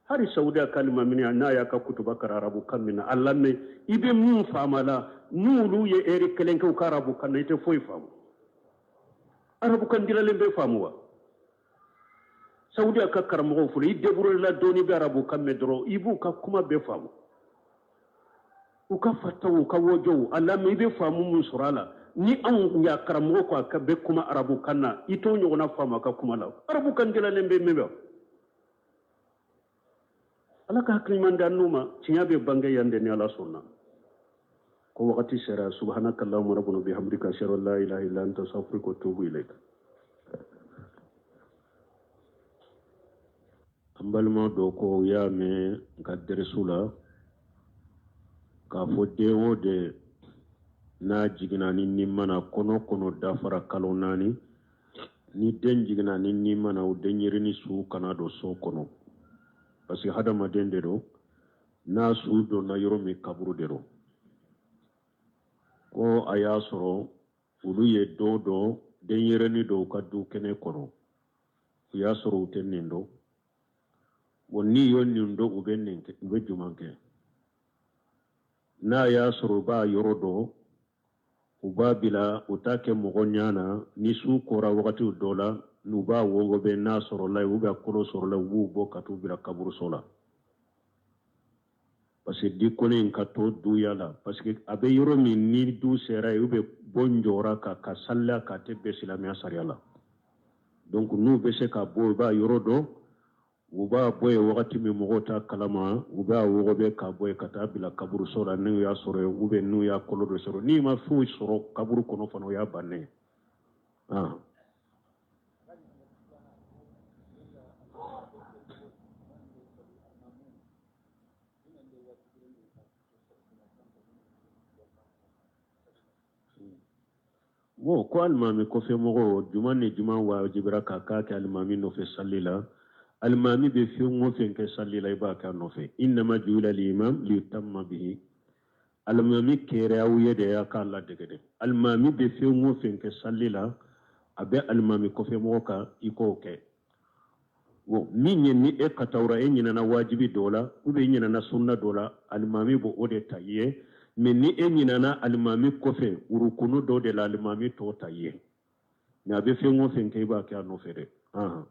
Hali Saudiya ka alimami n'a y'a ka kutuba kara arabu kan min na, a lamɛn, i bɛ mun faamu a la? N'olu ye ɛri kelen kɛ u ka arabu kan na, i tɛ foyi faamu. Arabu kan dilanlen bɛ faamu wa? Saudiya ka karamɔgɔw fɔlɔ, i débrouiller la dɔɔni, bɛ arabu kan mɛn dɔrɔn, i b'u ka kuma bɛɛ faamu. U ka fataw, u ka wɔjɔw, a lamɛn, i bɛ faamu mun sɔrɔ a la. Ni anw y'a karamɔgɔ ko a ka bɛ kuma arabu kan na, i t'o ɲɔgɔnna faamu a ka kuma la. Arabu kan dilanlen bɛ min bɛ. Ala ka hakili ɲuman d'an n'u ma. Tiɲɛ bɛ bange yan de ni Ala sɔnna. Ko wagati sera. Subhanaka allahumma rabbana bihamdika, ashhadu an la ilaha illa anta, astaghfiruka wa atubu ilaik. An balima dɔ ko u y'a mɛn n ka dɛrɛsu la k'a fɔ den o den n'a jiginna ni ni mana kɔnɔ kɔnɔ dafara kalo 4, ni den jiginna ni ni mana, o denyɛrɛnin su kana don so kɔnɔ, parce que hadamaden de don, n'a su donna yɔrɔ min, kaburu de don. Ko a y'a sɔrɔ olu ye dɔ dɔn denyɛrɛnin dɔw ka du kɛnɛ kɔnɔ, u y'a sɔrɔ u tɛ nin dɔn. Bon, n'i y'o nin dɔn, u bɛ nin kɛ, u bɛ jumɛn kɛ? N'a y'a sɔrɔ u b'a yɔrɔ dɔn, u b'a bila, u t'a kɛ mɔgɔ ɲɛ na. Ni su kɔra wagati dɔ la, n'u b'a wɔgɔbɛ, n'a sɔrɔla yen, u bɛ kolo sɔrɔla, u b'u bɔ ka t'u bila kaburuso la, parce que dikɔnɛ in ka to duya la, parce que a bɛ yɔrɔ min, ni du sera yen, u bɛ bɔ jɔra ka saliya ka tɛ bɛn silamɛya sariya la. Donc n'u bɛ se ka bɔ, u b'a yɔrɔ dɔn, u b'a bɔ yen wagati min mɔgɔw t'a kalama, u b'a wɔgɔbɛ ka bɔ yen ka taa bila kaburuso la, n'u y'a sɔrɔ yen, ou bien n'u y'a kolo dɔ sɔrɔ. N'i ma foyi sɔrɔ kaburu kɔnɔ fana, o y'a bannen ye. Ah. Bon, ko alimami kɔfɛ mɔgɔw, juma ni juma wajibira ka k'a kɛ alimami nɔfɛ sali la. Alimami bɛ fɛn o fɛn kɛ sali la, i b'a kɛ a nɔfɛ. Innama ju'ila al-imam liyutamma bihi. Alimami kɛra aw ye de y'a k'a ladege dɛ. Alimami bɛ fɛn o fɛn kɛ sali la, a bɛ alimami kɔfɛ mɔgɔ kan, i k'o kɛ. Bon, min ye ni e katawura, e ɲinɛna wajibi dɔ la, ou bien e ɲinɛna sunna dɔ la, alimami b'o o de ta i ye. Mais ni e ɲinɛna alimami kɔfɛ urukunu dɔ de la, alimami t'o ta i ye. Mais a bɛ fɛn o fɛn kɛ, i b'a kɛ a nɔfɛ dɛ. Ahan.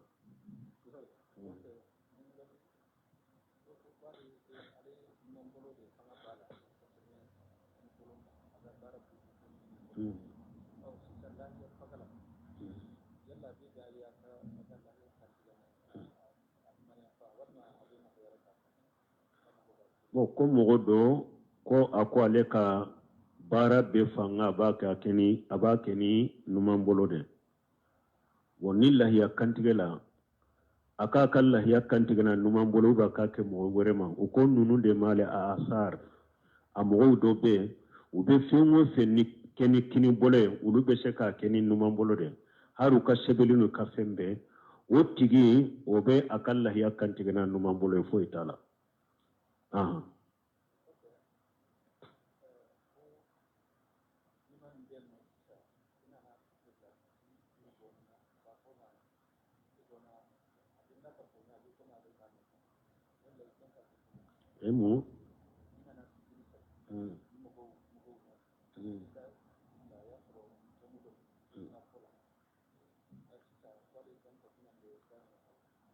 Bon, ko mɔgɔ dɔ Ko a ko ale ka baara bɛɛ fanga a b'a kɛ a kɛ ni a b'a kɛ ni numan bolo de. Bon ni lahiya kantigɛ la, a k'a ka lahiya kantigɛ na numan bolo ou k'a kɛ mɔgɔ wɛrɛ ma. U ko ninnu de ma le a asar a mɔgɔw dɔ bɛ yen, u bɛ fɛn o fɛn ni kɛ ni kini bolo ye, olu bɛ se k'a kɛ ni numan bolo de, hali u ka sɛbɛnni n'u ka fɛn bɛɛ. O tigi o bɛ a ka lahiya kantigɛ na numan bolo ye, foyi t'a la. Ahan. E mun?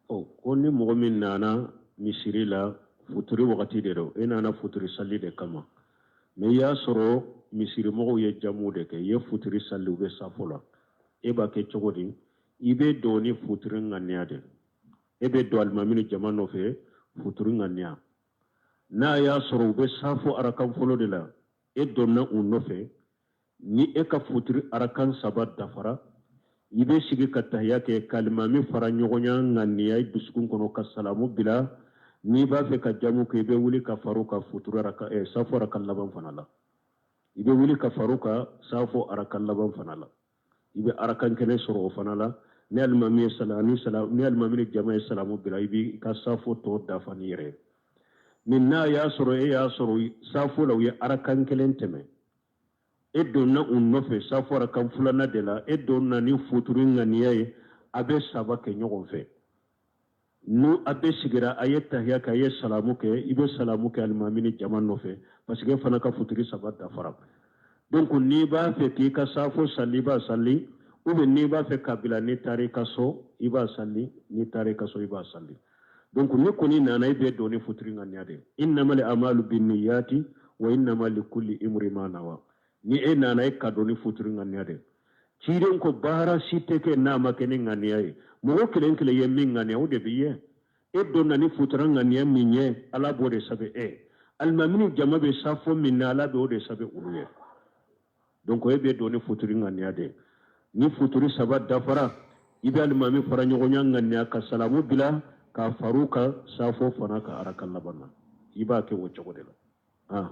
Ɔ ko ni mɔgɔ min nana misiri la futuri wagati de don, e nana futuri sali de kama, mais i y'a sɔrɔ misiri mɔgɔw ye jamu de kɛ, i ye futuri sali, u bɛ safo la, e b'a kɛ cogo di? I bɛ don ni futuri ŋaniya de, e bɛ don alimami ni jama nɔfɛ futuri ŋaniya. N'a y'a sɔrɔ u bɛ safo arakan fɔlɔ de la, e donna u nɔfɛ, ni e ka futuri arakan saba dafara, i bɛ sigi ka tahiya kɛ ka alimami fara ɲɔgɔnya ŋaniya i dusukun kɔnɔ ka salamu bila. N'i b'a fɛ ka jamu kɛ, i bɛ wuli ka far'u kan futuri araka eh, safo arakan laban fana la. I bɛ wuli ka far'u kan safo arakan laban fana la, i bɛ arakan kelen sɔrɔ o fana la. Ni alimami ye sala ni sala ni alimami ni jama ye salamu bila, i b'i ka safo tɔ dafa n'i yɛrɛ ye. Mais n'a y'a sɔrɔ e y'a sɔrɔ safo la, u ye arakan kelen tɛmɛ, e donna u nɔfɛ safo arakan filanan de la, e donna ni futuri ŋaniya ye, a bɛ saba kɛ ɲɔgɔn fɛ. N'u a bɛɛ sigira, a ye tahiya kɛ, a ye salamu kɛ, i bɛ salamu kɛ alimami ni jama nɔfɛ, parce que e fana ka futuri saba dafara. Donc n'i b'a fɛ k'i ka safo sali, i b'a sali, ou bien n'i b'a fɛ k'a bila n'i taara i ka so, i b'a sali, n'i taara i ka so, i b'a sali. Donc n'i kɔni nana, i bɛ don ni futuri ŋaniya de. Innamal amalu binniyati wa innama likulli imri ma nawa. Ni e nana, e ka don ni futuri ŋaniya de. Ciden ko baara si tɛ kɛ n'a ma kɛ ni ŋaniya ye. Mɔgɔ kelen kelen ye min ŋaniya, o de bɛ ye. E donna ni futura ŋaniya min ye, Ala b'o de sɛbɛn e. Alimami ni jama bɛ safo min na, Ala b'o de sɛbɛn olu ye. Donc e bɛ don ni futuri ŋaniya de. Ni futuri saba dafara, i bɛ alimami fara ɲɔgɔnya ŋaniya ka salamu bila ka far'u kan safo fana ka araka laban na. I b'a kɛ o cogo de la.